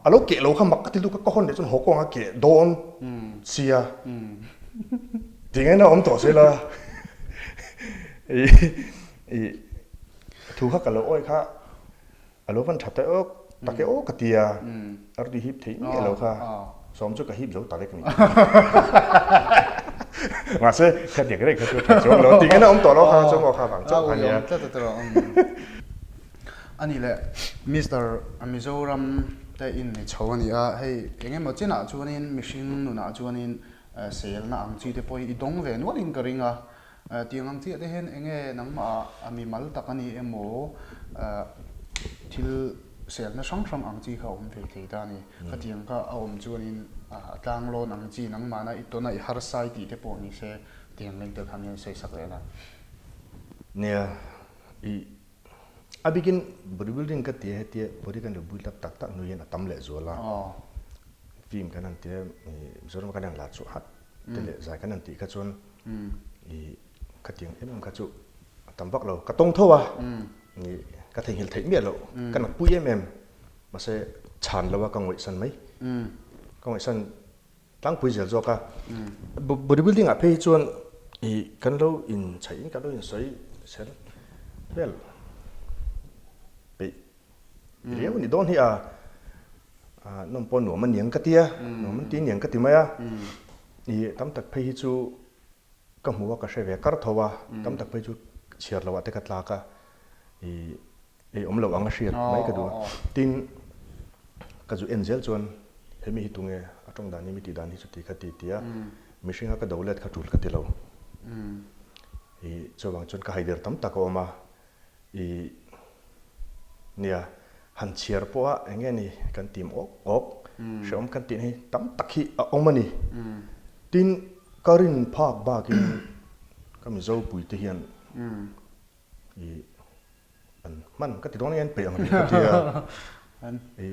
a lo keh lo kha mak ka ti lutuk a, ka hawn leh chuan haw kawng a keh dawn sia. Ting a awm tawh se la. I thu kha ka lo awih kha. A lo van tha ta awk tak e aw ka ti a, a rawn hip theih miah lo kha, sawm chu ka hip zo ta vek ni. Mahse, ka dik reng kha chu tha chuang lo, tingin a awm tawh lo kha chuang aw kha vang chauh kha nia. A nih leh Mister Mizoram te in ni chho a ni a, hei eng emaw chinah chuanin mihring nunah chuanin selna ang chi te pawh hi i dawng ve nualin ka ring a, Tiang ang chiah te hian eng nge nangmah a mimal tak a ni emaw thil selna hrang hrang ang chi kha a awm ve thei ta a ni. Khatiang kha a awm chuanin a tlanglawn ang chi nangmahna i tawn a i harsai tih te pawh ni se tiang leng tel kha min sawi sak leh la. Nia, i a bikin bodybuilding ka ti a hetia body kan lo build up tak tak hnu hian a tam leh zual a. Film kan han tia ih Mizoram kan han la chhuah hat te leh zai kan han tih kha chuan ih khatiang em em kha chu a tam vak lo. Ka tawng tho a, ih ka theihnghilh theih miah loh, ka nat pui em em. Mahse chhan lo a ka ngawihsan mai. Ka ngawihsan tlangpui zel zawk a. Body building ah phei hi chuan ih kan lo inchhaih in kan lo insawi sel vel peih Riau a ni dawn hi a, nawm pawh nuam a niang ka ti a, nuam an ti niang ka ti mai a. Ih tam tak phei hi chu ka hmu a ka hre ve kar tho a, tam tak phei chu chhiar loh ah te ka tlak a, ih ei awm loh ang a hriat mai ka duh a. Tin, ka zu en zel chuan hemi hi tunge a tawng dan hi mi tih dan hi chuti kha ti ti a, mihringa ka do let kha tul ka ti lo. Ih chuvang chuan ka haider tam tak a awm a. I nia, han chhiar pawha eng nge ni kan tim awk awk, hrehawm kan tih hi tam tak hi a awm a ni. Tin, ka rin phak bakin ka Mizo puite hian i an hman ka ti dawn nge an peih ang reng ka ti a. I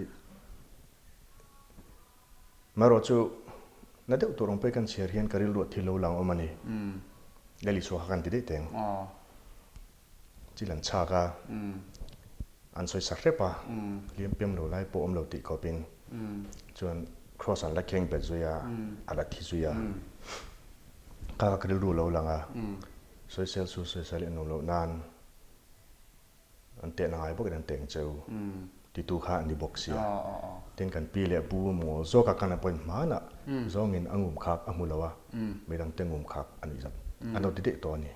Marawh chu na deuh tur ang pawh kan chhiar hian ka rilruah thil lo lang awm a ni. Leli chhuah kha kan ti daih teng. Chil an chhak a, an sawi sak hrep a, hliam piam lo lai pawh awm lo tih khawpin chuan cross an la kheng bet zui a, a la thi zui a. Kha ka rilru lo lang a, sawisel chu sawisel in awm loh nan an tehna ngai bawkin an teng cheu titu kha a ni bawk sia. Tin kan pi leh pu maw zawka kan appoint hmanah zawngin a ngum khak a hmu lo a, midangte ngum khak a nih zat an lo ti daih tawh a ni.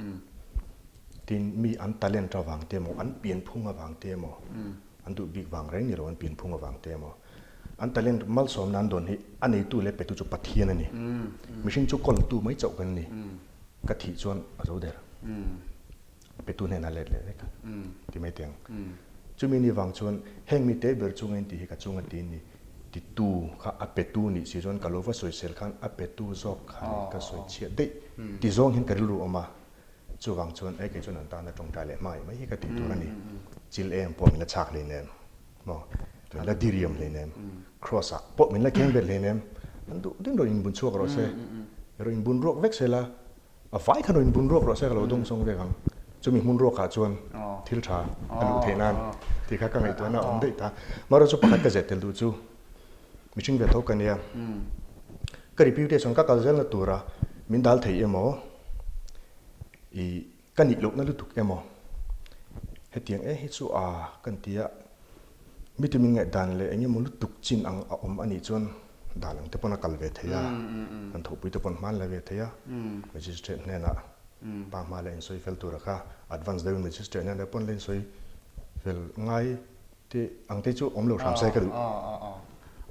Tin mi an talent avang te emaw, an pianphung avang te emaw, an duh bik vang reng ni lo an pianphung avang te emaw, an talent malsawmna an dawn hi a neitu leh petu chu Pathian a ni. Mihring chu kawltu mai chauh kan ni. Ka thih chuan a zo der. Petu hnenah let leh vek a ti mai teh ang. Chumi ni vang chuan heng mi te ber chunga in tih hi ka chunga ti ni titu kha a petu nih si chuan ka lo va sawisel khan a petu zawk kha ni ka sawi chhiat daih ti zawng hian ka rilru awm a. Chuvang chuan e kei chuan an tana tawngtai leh hmangaih mai hi ka tih tur a ni. Chil em pawh min la chhak hleinem maw, min la diriam hleinem, cross ah pawh min la keng bet hleinem, an duh ding rawn inbun chhuak rawh se, rawn inbun ruak vek se la. A vai khan rawn inbun ruak rawh se ka lo dawng sawng vek ang. Chumi hmun ruakah chuan thil tha a luh theih nan tih kha ka ngaihtuahna a awm daih ta. Marawh chu pakhat ka zet tel duh chu mihring ve tho ka nia. Ka reputation ka kal zelna tura min dal thei emaw i ka nih lohna lutuk emaw hetiang e hi chu a kan tia Mite min ngaihdan leh eng emaw lutuk chin ang a awm anih chuan dan ang te pawn a kal ve thei a, kan thawhpui te pawn hman la ve thei a, magistrate hnenah pa hma la insawi fel tura kha advance deuhin magistrate hnenah pawn la insawi fel ngai te ang te chu awm lo hram se ka duh.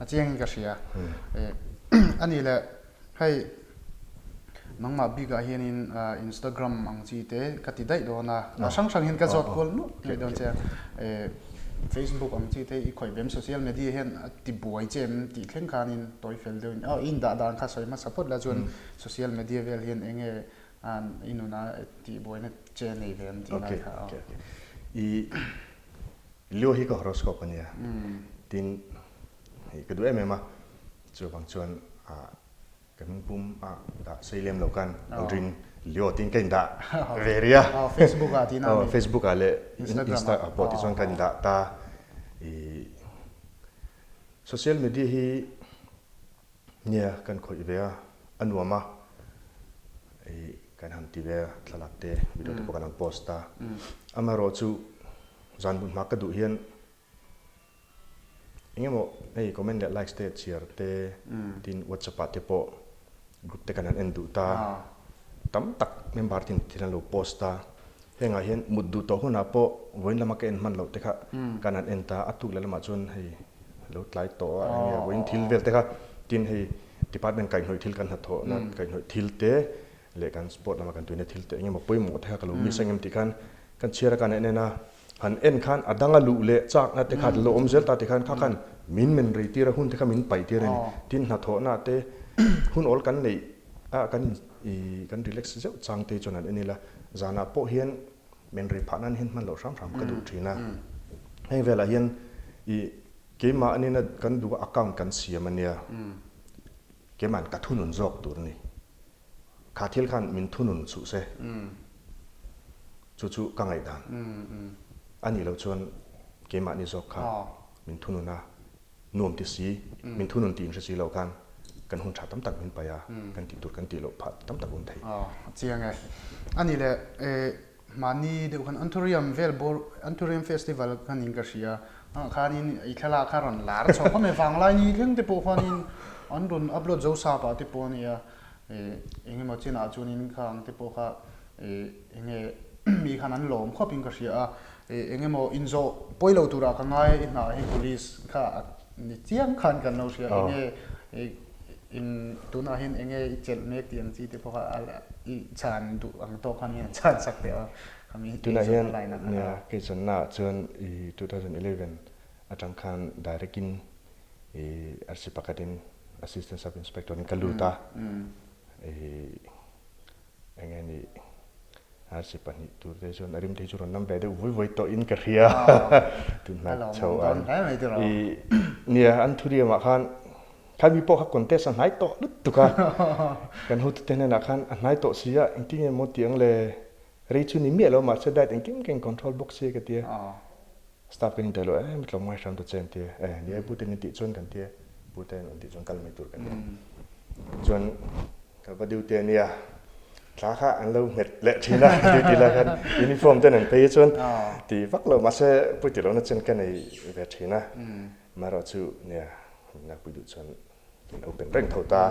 A chiangin ka hria. Anih leh Hei, nangmah bikah hianin Instagram ang chi te ka ti daih dawn a, a hrang hrang hian ka zawt kual nup mai dawn che a. Facebook ang chi te i khawih vem social media hian a ti buai che em tih thleng khanin tawi fel deuhin aw i indah dan kha sawi hmasa phawt la chuan social media vel hian eng nge i nuna tih buaina che nei ve em tih lai kha aw. I Leo hi ka horoscope a nia, tin hei ka duh em em a. Chuvang chuan ka hmingpum a dah sei lem lo khan Aldrin Leo tiin ka indah ve rih a. Facebook ah tiin a mi? Facebook ah leh Insta ah pawh tichuan ka indah ta. Social media hi nia kan khawih ve a, a nuam a, kan han ti ve a, thlalak te, video te pawh kan han post a. Amaherawhchu zan hmun hma ka duh hian Engemaw hei comment leh likes te chhiar te tin whatsapp ah te pawh group te kan han en duh ta tam tak member ten thil an lo post a hengah hian mut duh tawh hunah pawh vawiin lama ka en hman loh te kha kan han en ta a tuk leh lamah chuan hei lo tlai tawh a enge vawiin thil vel te kha tin hei department kaihhnawih thil kan hnathawhna kaihhnawih thil te leh kan sport lama kan tuina thil te engemaw pawimawh te kha ka lo miss ang em tih khan kan chhiar a kan en en a. Han en khan a danga luh leh chakna te kha lo awm zel ta ti khan kha khan min men rei tir a, hun te kha min paih tir a ni. Tin hnathawhna te hun awl kan neih a kan in ih kan relax zeuh chang te chuan han en ila, zanah pawh hian men rei phah nan hian hman loh hram hram ka duh thin a. Heng velah hian ih keimah anina kan duh a account kan siam a nia. Keima'n ka thunun zawk tur a ni. Kha thil khan min thunun suh se. Chu chu ka ngaihdan. A nih loh chuan keimahni zawk kha min thunun a, nuam ti si, min thunun tih inhre si lo khan kan hun tha tam tak min paih a, kan tih tur kan tih loh phah tam tak awm thei. A chiang e. A nih leh Mahni deuh khan Anthurium vel bawr Anthurium festival khan in ka hria ah khanin i thlalak kha rawn lar chho khawp mai vanglai ni thleng te pawh khuanin an rawn upload zo sap ah te pawh ania eh eng emaw chinah chuanin khang te pawh kha eh eng nge mi khan an lawm khawp in ka hria a eh eng emaw inzawh pawi lo turah ka ngai a i hnah hi police kha a ni chiang khan kan lo hria eng nge eh In tunah hian enge i chelh mek tih ang chi te pawh kha i chhan duh ang tawk khan hian chhan sak teh a khami Tunah hian nia kei channa ah chuan i 2011 atang khan direct in i RC pakhat in Assistant Sub Inspector in ka lut a i enge ni RC 2 tur te chuan a rim te chu rawn lam ve deuh vui vui tawh in ka hria tun hnai chho an i nia an thuriam ah khan khan mi pawh kha contest a hnai tawh lutuk a kan hotu te hnenah khan a hnai tawh si a engtin nge maw tih ang le rei chu ni miah lo mahse diet engkim ka in control bawk sia ka tia staff kan intel lo em tlawmngai hram ta che an tia e ni ai pute min tih chuan kan tia pute an tih chuan kal mai tur kan tia chuan Ka va duty a nia, thla kha an lo nghet leh thin a, duty lai khan uniform ten an phei hi chuan ti vak lo mahse pui ti lohna chen ka nei ve thin a, amaherawh chu nia min lakpui duh chuan min open reng tho ta,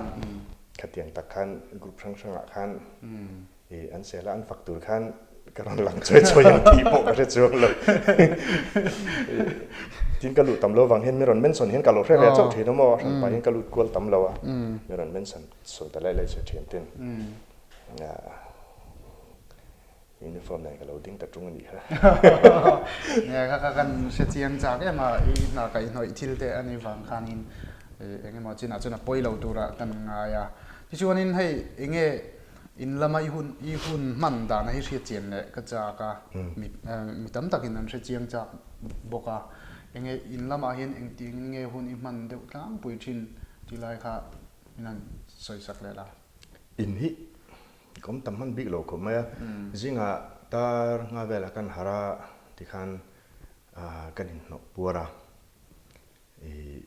khatiang tak khan group hrang hrangah khan I an sel a an fak tur khan ka rawn lang chawi chawi ang tih pawh ka hre chuang lo. Tin ka luh tam lo vang hian mi rawn mention hian ka lo hre ve chauh thin a maw, hran pah hian ka lut kual tam lo a, mi rawn mention sawi ta laih laih che thin tin uniform nen ka lo ding ta tung a nih kha. Nia kha kha kan hre chiang chak em a, i hna kaihhnawih thil te a nih vang khanin eng emaw chinah chuan a pawi lo turah kan ngai a. Tichuanin hei enge In lama i hun i hun hman dana hi hriat chian leh ka chak a, mi mi tam takin an hre chiang chak bawk a. Enge in lamah hian engtiangin nge hun i hman deuh tlangpui thin tih lai kha min han sawi sak leh la. In hi ka awm tam hman bik lo khawp mai a, zingah tar nga velah kan harh a tikhan kan inhnawh puar a, ih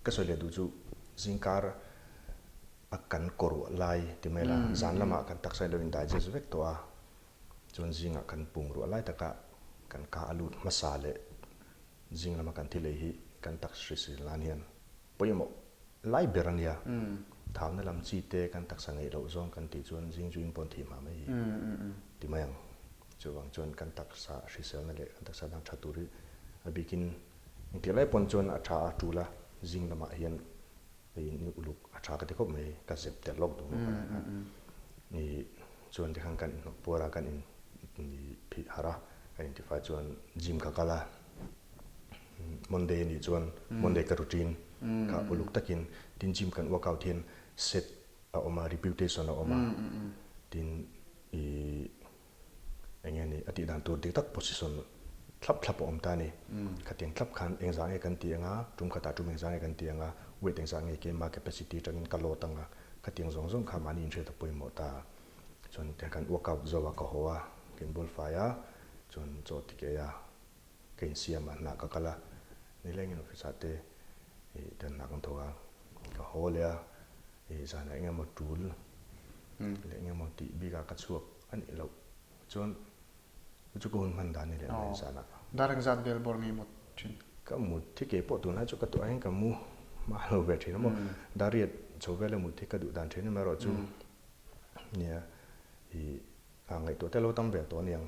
ka sawi leh duh chu zingkar a kan kawruah lai ti mai la, zan lamah kan taksa in lo in digest vek tawh a, chuan zingah kan pum ruah lai taka kan ka a lut hmasa leh zing lama kan thil ei hi kan taksa hrisel nan hian pawimawh lai ber a nia. Thauna lam chi te kan taksa ngeih loh zawng kan tih chuan zing chu in pawn thih hma mai hi ti mai ang. Chuvang chuan kan taksa hriselna leh kan taksa dang tha tur hi a bikin engtik lai pawn chuan a tha a tul a, zing lamah hian Hei ni uluk a tha ka ti khawp mai, ka zep tel lawk duh bawk a ni. Ni chuan tikhan kan inhnawh puar a, kan in phih harh a, kan intifai chuan gym ka kal a, Monday a nih chuan Monday ka routine kha uluk takin tin gym kan workout hian set a awm a, reputation a awm a, tin ih Eng nge ni a tih dan tur dik tak position thlap thlap a awm ta a ni. Khatiang thlap khan engzah nge kan tih anga, tum khatah tum engzah nge kan tih anga, weight engzah nge keima capacity atangin ka load anga, khatiang zawng zawng kha mahni inhriat a pawimawh ta. Chuan tiang khan workout zo a ka haw a, ka inbual fai a, chuan chaw ti kei a, ka insiam a, hna ka kal a, nilengin office ah te ih tiang hna kan thawk a, ka haw leh a, ih zanah eng emaw tul leh eng emaw tih bikah ka chhuak a nih loh chuan chu chu ka hun hman dan ni leh mai zanah. Dar engzat vel bawr nge mut thin? Ka mut hi kei pawh tunlai chu ka tuah hian ka mu hma lo ve thin a maw, dar riat chho vela mut hi ka duh dan thin amaherawh chu nia ih A ngaihtuah te lo tam ve tawh aniang.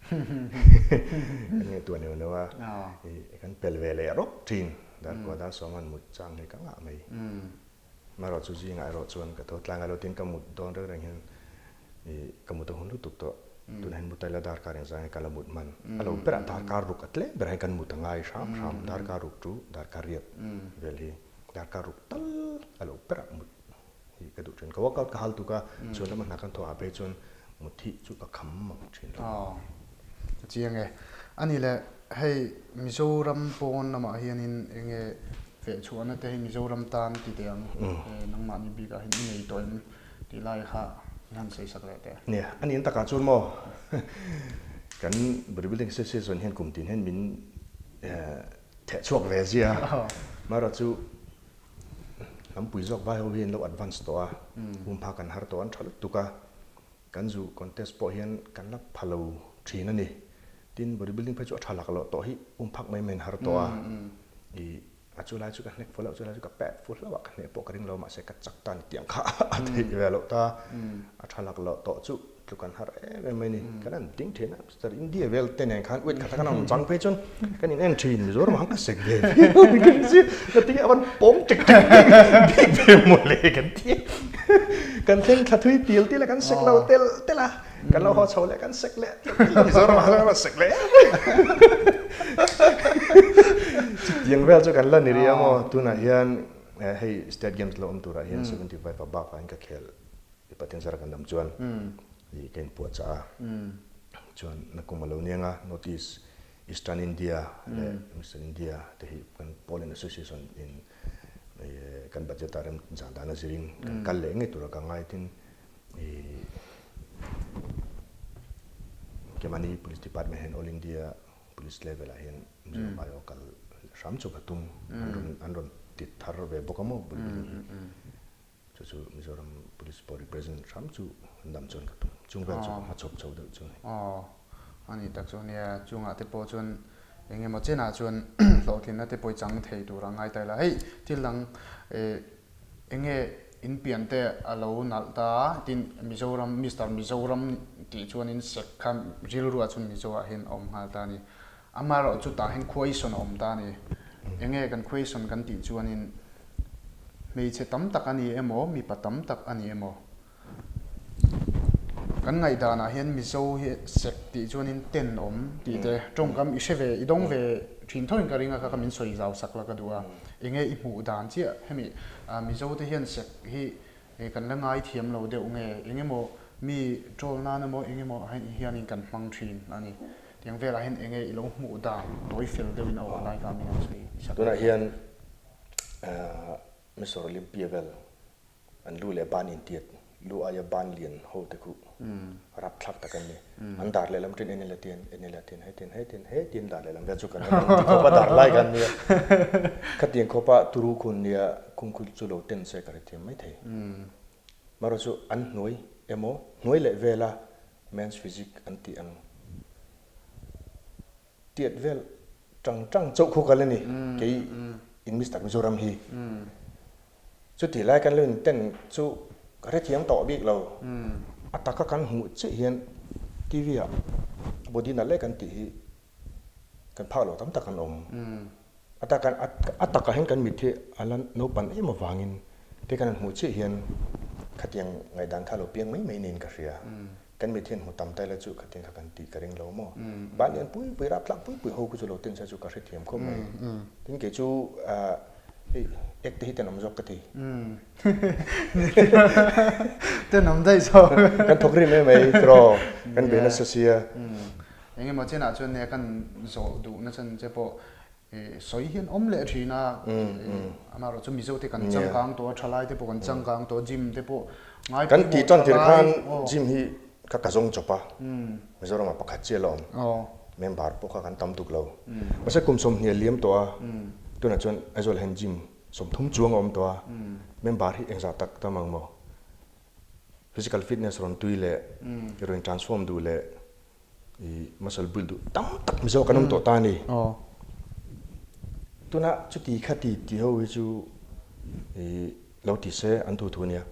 Kan ngaihtuah neuh neuh a, i kan pel ve leh rawk thin. Darkua dar sawm an mut chang hi ka ngah mai. Amaherawh chu zingah erawh chuan ka tho tlang a lo tin ka mut dawn reng reng hian i ka mut a hun lutuk tawh. Tunah hian mut a ila darkar engzah nge ka la mut hman. A lo berah darkar ruk a tlem berah hian kan mut a ngai hram hram. Darkar ruk chu darkar riat vel hi darkar ruk tal a lo berah mut. Hi ka duh thin. Ka workout ka hal tuk a, chuan lama hna kan thawh ah phei chuan muthi chu ka kham mang thin lo. Aw, ka chiang e. Ani le, hei Mizoram pawn lamah hianin enge Feh chhuahna te hi Mizoram tan ti teh ang, nangmahni bikah hian i nei tawh em tih lai kha i han sawi sak leh teh. Nia, a nih takah chuan maw kan Bodybuilding Association hian kum tin hian min theh chhuak ve zia a, amaherawh chu hnampui zawk vai ho hi an lo advance tawh a, pumphak an har tawh an tha lutuk a, kan zu contest pawh hian kan la pha lo thin a ni. Tin, bodybuilding phei chu a tha lak loh tawh hi pumphak mai mai an har tawh a, ih a chu lai chu ka hnek fuh loh, chu lai chu ka pet fuh hlauh a, ka hneh pawh ka ring lo mahse ka chak ta ni tiang kha a theih ve loh ta, a tha lak loh tawh chu tluk an har em em mai ni. Kan han ding thin a, Mister India vel te nen khan weight khat a kan awm chang phei chuan kan in en thin, Mizoram ah khan ka sek ve viau a ni ka hre si, ngatinge a van pawng tek tek bik ve mawle kan ti a, kan thleng thla thui tial tial a kan sek lo tel tel a. Kan lo haw chho leh kan sek leh Mizoram ah kan sek leh chutiang vel chu kan la ni rih a maw tunah hian hei state games lo awm turah hian 75 above ah hian ka khel i Pathian zara kan dam chuan i ka inpuahchah a chuan nakum a lo niang a North East Eastern India leh Western India te hi kan Poland Association in kan budget ah rem zan dan a zirin kan kal leh ngei tura ka ngai tin Kemani Police Department hian All India Police level ah hian Mizoram aiawh kal hram chu ka tum an rawn an rawn ti thar ve bawk a maw bodybuilding hi chu chu Mizoram Police pawh represent hram chu an dam chuan ka tum chung vel chu ka hmachhawp chho deuh chu a ni. Aw a ni tak chu nia chungah te pawh chuan eng emaw chenah chuan hlawhtlinna te pawh i chang thei tur a ngai ta ila hei thil dang eh Enge in pian te a lo nalh ta a, tin Mizoram, Mister Mizoram tih chuanin sek kha rilruah chuan Mizo ah hian a awm nghal ta a ni. Amaherawh chu tah hian question a awm ta a ni. Enge kan question kan tih chuanin hmeichhe tam tak a ni emaw, mipa tam tak a ni emaw? Kan ngaihdanah hian Mizo hi sek tih chuanin ten awm tih te tawngkam i hre ve, i dawng ve thin tho in ka ring a kha kha min sawi zau sak la ka duh a. Enge i hmuh dan chiah hemi Mizo te hian sek hi kan la ngai thiam lo deuh nge engemaw mi troll nan emaw engemaw hianin kan hmang thin a ni. Tiang velah hian enge i lo hmuh dan tawi fel deuhin a awm lai kha min han sawi sak. Tunah hian Mister Olympia vel An lu leh ban intiat, lu aia ban lian ho te khu rapthlak tak an ni. An dar lehlam ṭin en ila tian, en ila tian, hetian, hetian, hetian dar lehlam vel chu kan awm ang ti khawpa dar lai kha an nia. Khatiang khawpa turu khu an nia, kung khu chu lo ten se ka hrethiam mai thei. Marawh chu an hnuai emaw, hnuai leh vela men's physique an tih ang. Tiat vel tang tang chauh khu kal a ni kei in Mister Mizoram hi. Chutih lai kan lo in ten chu ka hrethiam tawh bik lo. A taka kan hmuh chiah hian TV ah body nalh leh kan tih hi kan phak loh tam tak an awm. A taka a takah hian kan mit hi a la naupan em avangin te kan han hmuh chiah hian khatiang ngaihdan kha a lo piang mai mai niin ka hria. Kan mit hian hmu tam ta ila chu khatin kha kan tih ka ring lo maw? Ban lian pui pui rap tlak pui pui ho khu chu lo ten se chu ka hrethiam khawp mai. Tin kei chu hei ek te hi tenawm zawk ka ti. Tenawm daih zawk. Kan thawk rim em mai tiraw kan be nasa sia. Engemaw chenah chuan nia kan zawh duh nachhan che pawh Sawi hian awm leh thin a, amaherawh chu Mizo te kan changkang tawh a, thalai te pawh kan changkang tawh a, gym te pawh ngai Kan tih tan tir khan gym hi ka ka zawng chawp a, Mizoram ah pakhat chiah la awm, member pawh kha kan tam tuk lo. Mahse kum 20 a liam tawh a, tunah chuan Aizawl ah hian gym 30 chuang a awm tawh a, member hi engzah tak tam ang maw? Physical fitness rawn tui leh rawn transform duh leh I muscle build duh tam tak Mizo kan awm tawh ta a ni. Tuna chuti khati ti ho hi chu i lo ti se an thu thu ania.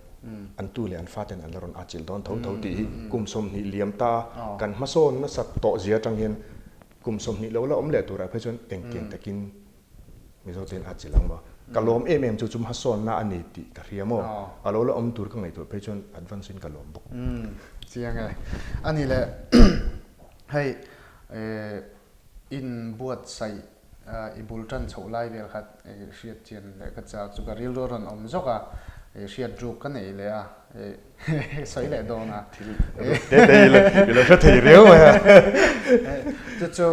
An tu leh an faten an la rawn atchilh dawn tho tho tih hi kum 20 liam ta a kan hmasawn nasat tawh zia atang hian kum 20 lo la awm leh turah phei chuan engtiang takin Mizo ten a chilh ang maw? Ka lawm em em chu chu hmasawnna a ni tih ka hria maw? A lo la awm tur ka ngaihtuah phei chuan advance in ka lawm bawk. Umm chiang e. A ni le hei in buatsaih i bul tan chhoh lai vel kha hriat chian leh ka chak chu ka rilru a rawn awm zawk a, hriat ruk ka nei leh a. Sawi leh dawn a. Thil ruk te te i lo hre thei riau mai a. Chu chu.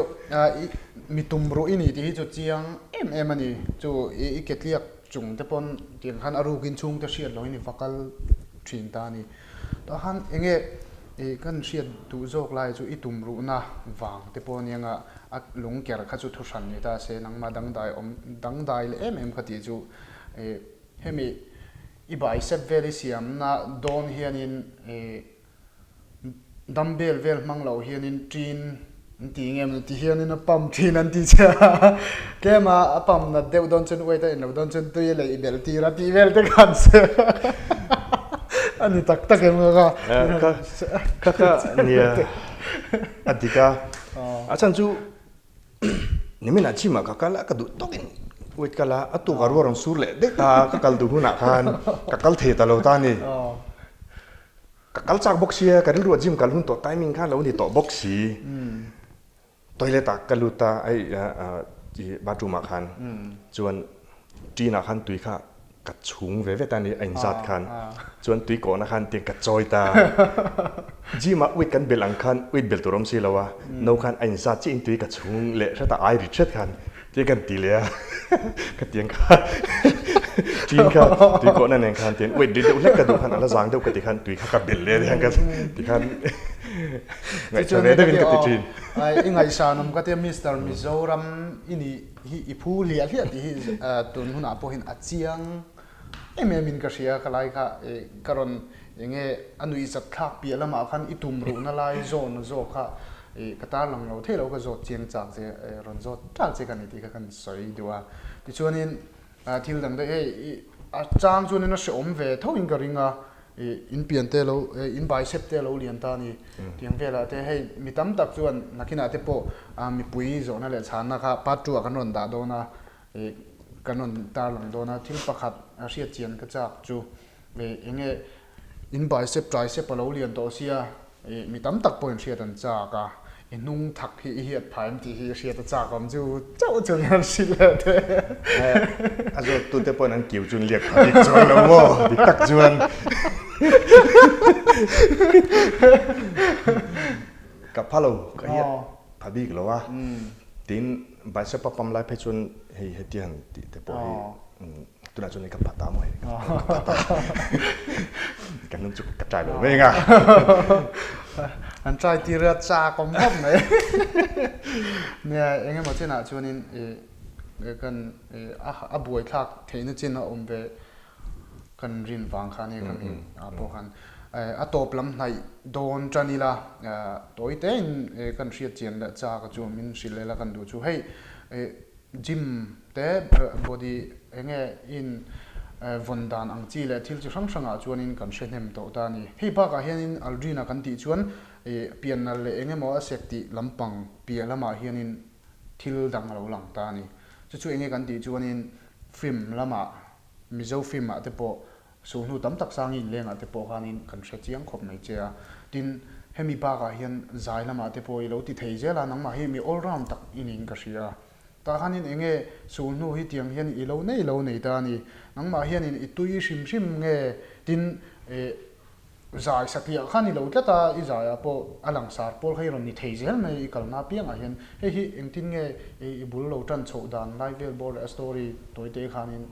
Mi tum ruh i ni tih hi chu chiang em em a ni. Chu i ke tliak chung te pawn tiang khan a rukin chhungte hriat loin i va kal thin ta a ni. Tah khan enge i kan hriat duh zawk lai chu i tum ruhna vang te pawh aniang a, a lung ker kha chu thu hran ni ta se nangmah dangdai awm dangdai leh em em kha tih chu i hemi i bicep vel i siamna dawn hianin i Dumbbell vel hmang loh hianin ṭin an ti nge maw ti hianin a pump ṭhin an ti che a, tlem a a pump nat deuh dawn chuan weight a inlo dawn chuan tui a leih belh tir a tih vel te khan se a ni tak tak em ka ka ka ka nia a dik a, a chhan chu nimin ah gym ah ka kal a ka duh tawkin weight kal a a tuk a ruah rawn sur leh daih ta ka kal duh hunah khan ka kal thei ta lo ta a ni. Ka kal chak bawk sia, ka rilru ah gym kal hun tawh timing kha lo ni tawh bawk si. Toilet ah ka lut a, hei bathroom ah khan chuan ṭin ah khan tui kha ka chhung ve vet a ni, a inzat khan. Chuan tui kawhna khan tiang ka chawi ta. Gym ah weight kan belh ang khan weight belh tur a awm si lo a, no khan a inzat chiah in tui ka chhung leh hret a, ai rit hret khan. Ti kan ti leh a, ka tiang kha ṭin kha tui kawhna nen khan tiang weight ri deuh hlek ka duh khan a la zang deuh ka ti khan tui kha ka belh leh aniang ka ti khan ngaihthla ve deuhin ka ti ṭhin. I ngaihsanawm ka tia Mister Mizoram i nih hi i phu hliah hliah tih hi tun hunah pawhin a chiang em em in ka hria ka lai kha ka rawn enge a nuihzat thlak piah lamah khan i tum ruhna lai zawn zawk kha ka tarlang lo thei lo ka zawt chiang chak che rawn zawt ṭal che ka ni tih kha kan sawi duh a tichuanin thil dang daih hei i a chang chuanin a hrehawm ve tho in ka ring a in pian te lo in bicep te lo lian ta a ni tiang velah te hei mi tam tak chuan nakinah te pawh mipui zawhna leh chhanna kha part 2 ah kan rawn dah dawn a Ih kan rawn tarlang dawn a, thil pakhat a hriat chian ka chak chu ih eng nge in bicep tricep a lo lian tawh sia ih mi tam tak pawhin hriat an chak a, i hnung thak hi i hiat phah em tih hi hriat a chak awm chu chauh chuan an hrilh leh teh. A zawt tu te pawhin an kiu chu an liak phah bik chuan lo maw dik tak chuan ka pha lo ka hiat pha bik lo a tin Bicep a pam lai phei chuan hei heti han tih te pawh hi tunah chuan hei ka phat a maw hei ka phat a ka hnung chu ka try lo mai anga. An try tir a chak awm khawp mai. Nia eng emaw chinah chuanin ih kan ih a buaithlak theihna chin a awm ve Kan rin vang kha ania kha mi ah pawh khan a tawp lam hnaih dawn tan ila tawi tein kan hriat chian leh chak a chu min hrilh ela kan duh chu hei gym te body enge in vawn dan ang chi leh thil chi hrang hrang ah chuanin kan hre hnem tawh ta a ni. Hei bakah hianin Aldrin-a kan tih chuan piannal leh eng emaw a sek tih lampang piah lamah hianin thil dang a lo lang ta a ni. Chu chu enge kan tih chuanin film lamah Mizo film ah te pawh sulhnu tam tak sang in leng ah te pawh khanin kan hre chiang khawp mai che a. Tin, hemi bakah hian zai lamah te pawh i lo ti thei zel a, nangmah hi mi all round tak i niin ka hria a. Tah khanin eng nge sulhnu hi tiang hian i lo nei lo nei ta a ni. Nangmah hianin i tui hrim hrim nge tin eh Zai satliah khan i lo tlat a, i zaiah pawh a langsar pawl kha i rawn ni thei zel mai i kalna apiangah hian. Hei hi engtin nge i bul lo tan chhoh dan lai vel bawr leh a story tawi te khanin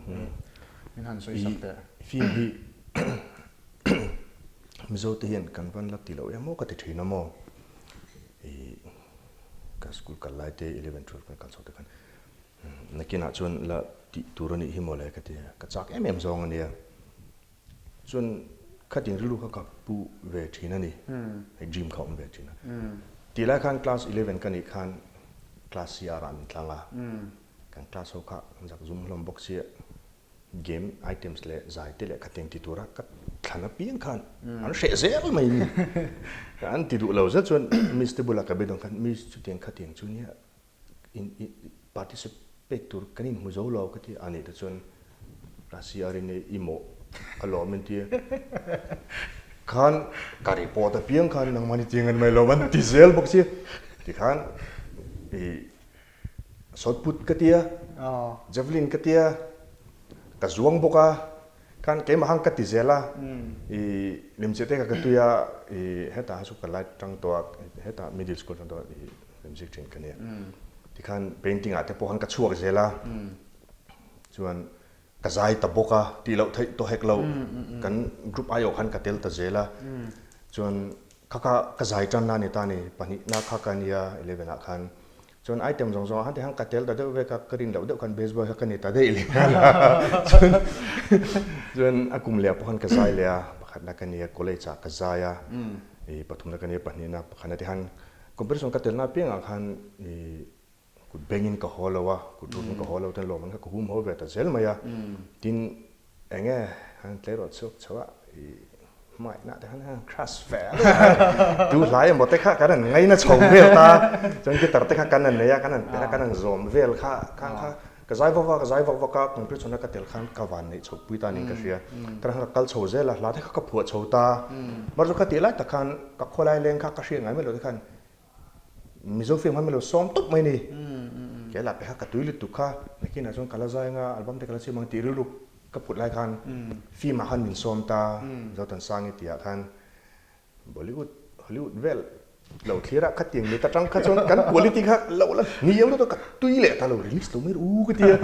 min han sawi sak teh. I film hi Mizo te hian kan van la ti loh em aw ka ti thin a maw? I ka school kal lai te 11 12 kan kal chho te khan nakinah chuan la tih tur a nih hi maw le ka ti a, ka chak em em zawng a nia. Chuan khatin rilru kha ka pu ve thin a ni, hei dream kha awm ve thin a. Tih lai khan class 11 ka nih khan class CR ah min tlang a, kan class ho kha zak zum hlawm bawk sia game items leh zai te leh khatiang ti tura ka thlan apiang khan an hreh zel mai ni. An ti duh lo zet chuan miss te bulah ka be dawn khan miss chutiang khatiang chu nia In i participate tur kan inhmu zo lo ka ti a nih te chuan Rasi a rin i mawh a lawm in tia khan ka report apiang khan nangmah ni tiang an mai lawm an ti zel bawk sia tikhan i shot put ka tia javelin ka tia ka zuang bawk a khan keimah khan ka ti zel a i lemchiah te kha ka tui a i hetah chu ka light tang tawh a hetah middle school tang tawh a i Lemziak thin ka nia. Tikhan painting ah te pawh khan ka chhuak zel a, chuan ka zai ta bawk a, tih loh theih tawh hek lo, kan group aiawh khan ka tel ta zel a, chuan kha kha ka zai tan na a ni ta a ni, pahnihna kha ka nia eleven ah khan, chuan item zawng zawng ah khan tikhan ka tel ta deuh vek a, ka rin loh deuh khan best boy kha ka ni ta daih leh nghal a, chuan chuan a kum leh ah pawh khan ka zai leh a, pakhatna ka nia college ah ka zai a, ih pathumna ka nia pahnihna pakhatna tikhan Competition ka telna apiangah khan i kut bengin ka haw lo a, kut rukin ka haw lo ten lawm an kha ka hum haw ve ta zel mai a. Tin, eng nge han tleirawl chhuak chho a, i hmangaihna te khan han crush ve a luh a, tu hlai emaw te kha kan han ngaina chho vel ta, chuan guitar te kha kan han nei a, kan han perh a, kan han zawm vel kha khang kha ka zai vak vak a, ka zai vak vak a, competition a ka tel khan ka van neih chho pui ta niin ka hria. Ka kha ka kal chho zel a, hla te kha ka phuah chho ta. Mar chu ka tih lai tak khan ka khawlai leng kha ka hriat ngai mai lo te khan Mizo film khan min lo sawm tawp mai ni. Ke lah pe kha ka tui lutuk kha, nakinah chuan ka la zai anga album te ka la chim ang tih rilru ka put lai khan film ah khan min sawm ta, Zotansangi tih ah khan. Bollywood, Hollywood vel lo thlir a, khatiang mit atang kha chuan kan quality kha lo la hniam lutuk a, ka tui leh ta lo, release lo mai ru ka ti a,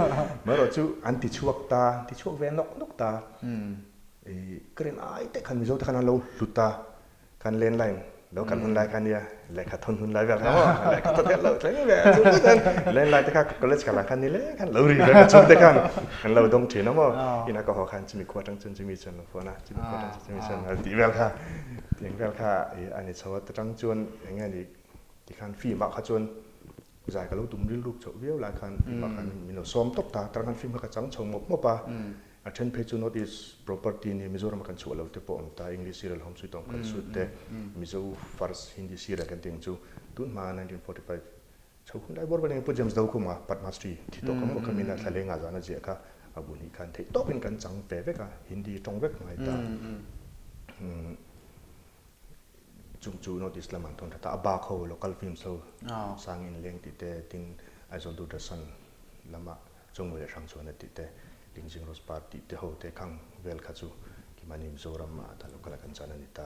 amaherawh chu an ti chhuak ta, an ti chhuak ve nawk nawk ta, ih ka rin ai te khan Mizo te khan an lo hlut a, khan landline lo kal hun lai kha nia, lehkha thawn hun lai vel kha maw, lehkha thawn hian lo thleng ve a chu mai khan landline te kha college kal ah khan ni leng khan lo ri ve ka chhung te khan an lo dawng thin a maw, inah ka haw khan chumi khua atang chuan chumi chuan lo phone a, chumi khua atang chuan chumi chuan a tih vel kha, tiang vel kha ih a ni chho a, ta tang chuan eng nge ni tikhan film ah kha chuan zai ka lo tum rilruk chhoh viau lai khan film ah khan min lo sawm tawp ta, tang khan film kha ka chang chho mawp mawp a, A then phei chu North East property ni Mizoram a kan chhuah lo te pawh awm ta, English serial Home Sweet Home kan shoot te, Mizo first Hindi serial kan tih ang chu tun hma 1945 chho hun lai bawr vel Pu James Dokhuma Padma Shri thi tawh kha maw kha mina thla lenga zan a ziah kha a bu hnih khan theih tawpin kan chang ve vek a, Hindi tawng vek ngai ta. Chung chu North East lamah an thawn tha ta, a bak ho local films ho Sang Inleng tih te tin Aizawl Doordarshan lamah Chungmui leh Hrangchhuan a tih te, Lingzing Rose Par tih te ho te khang vel kha chu Kimani Mizoram ah ta local ah kan chan a ni ta.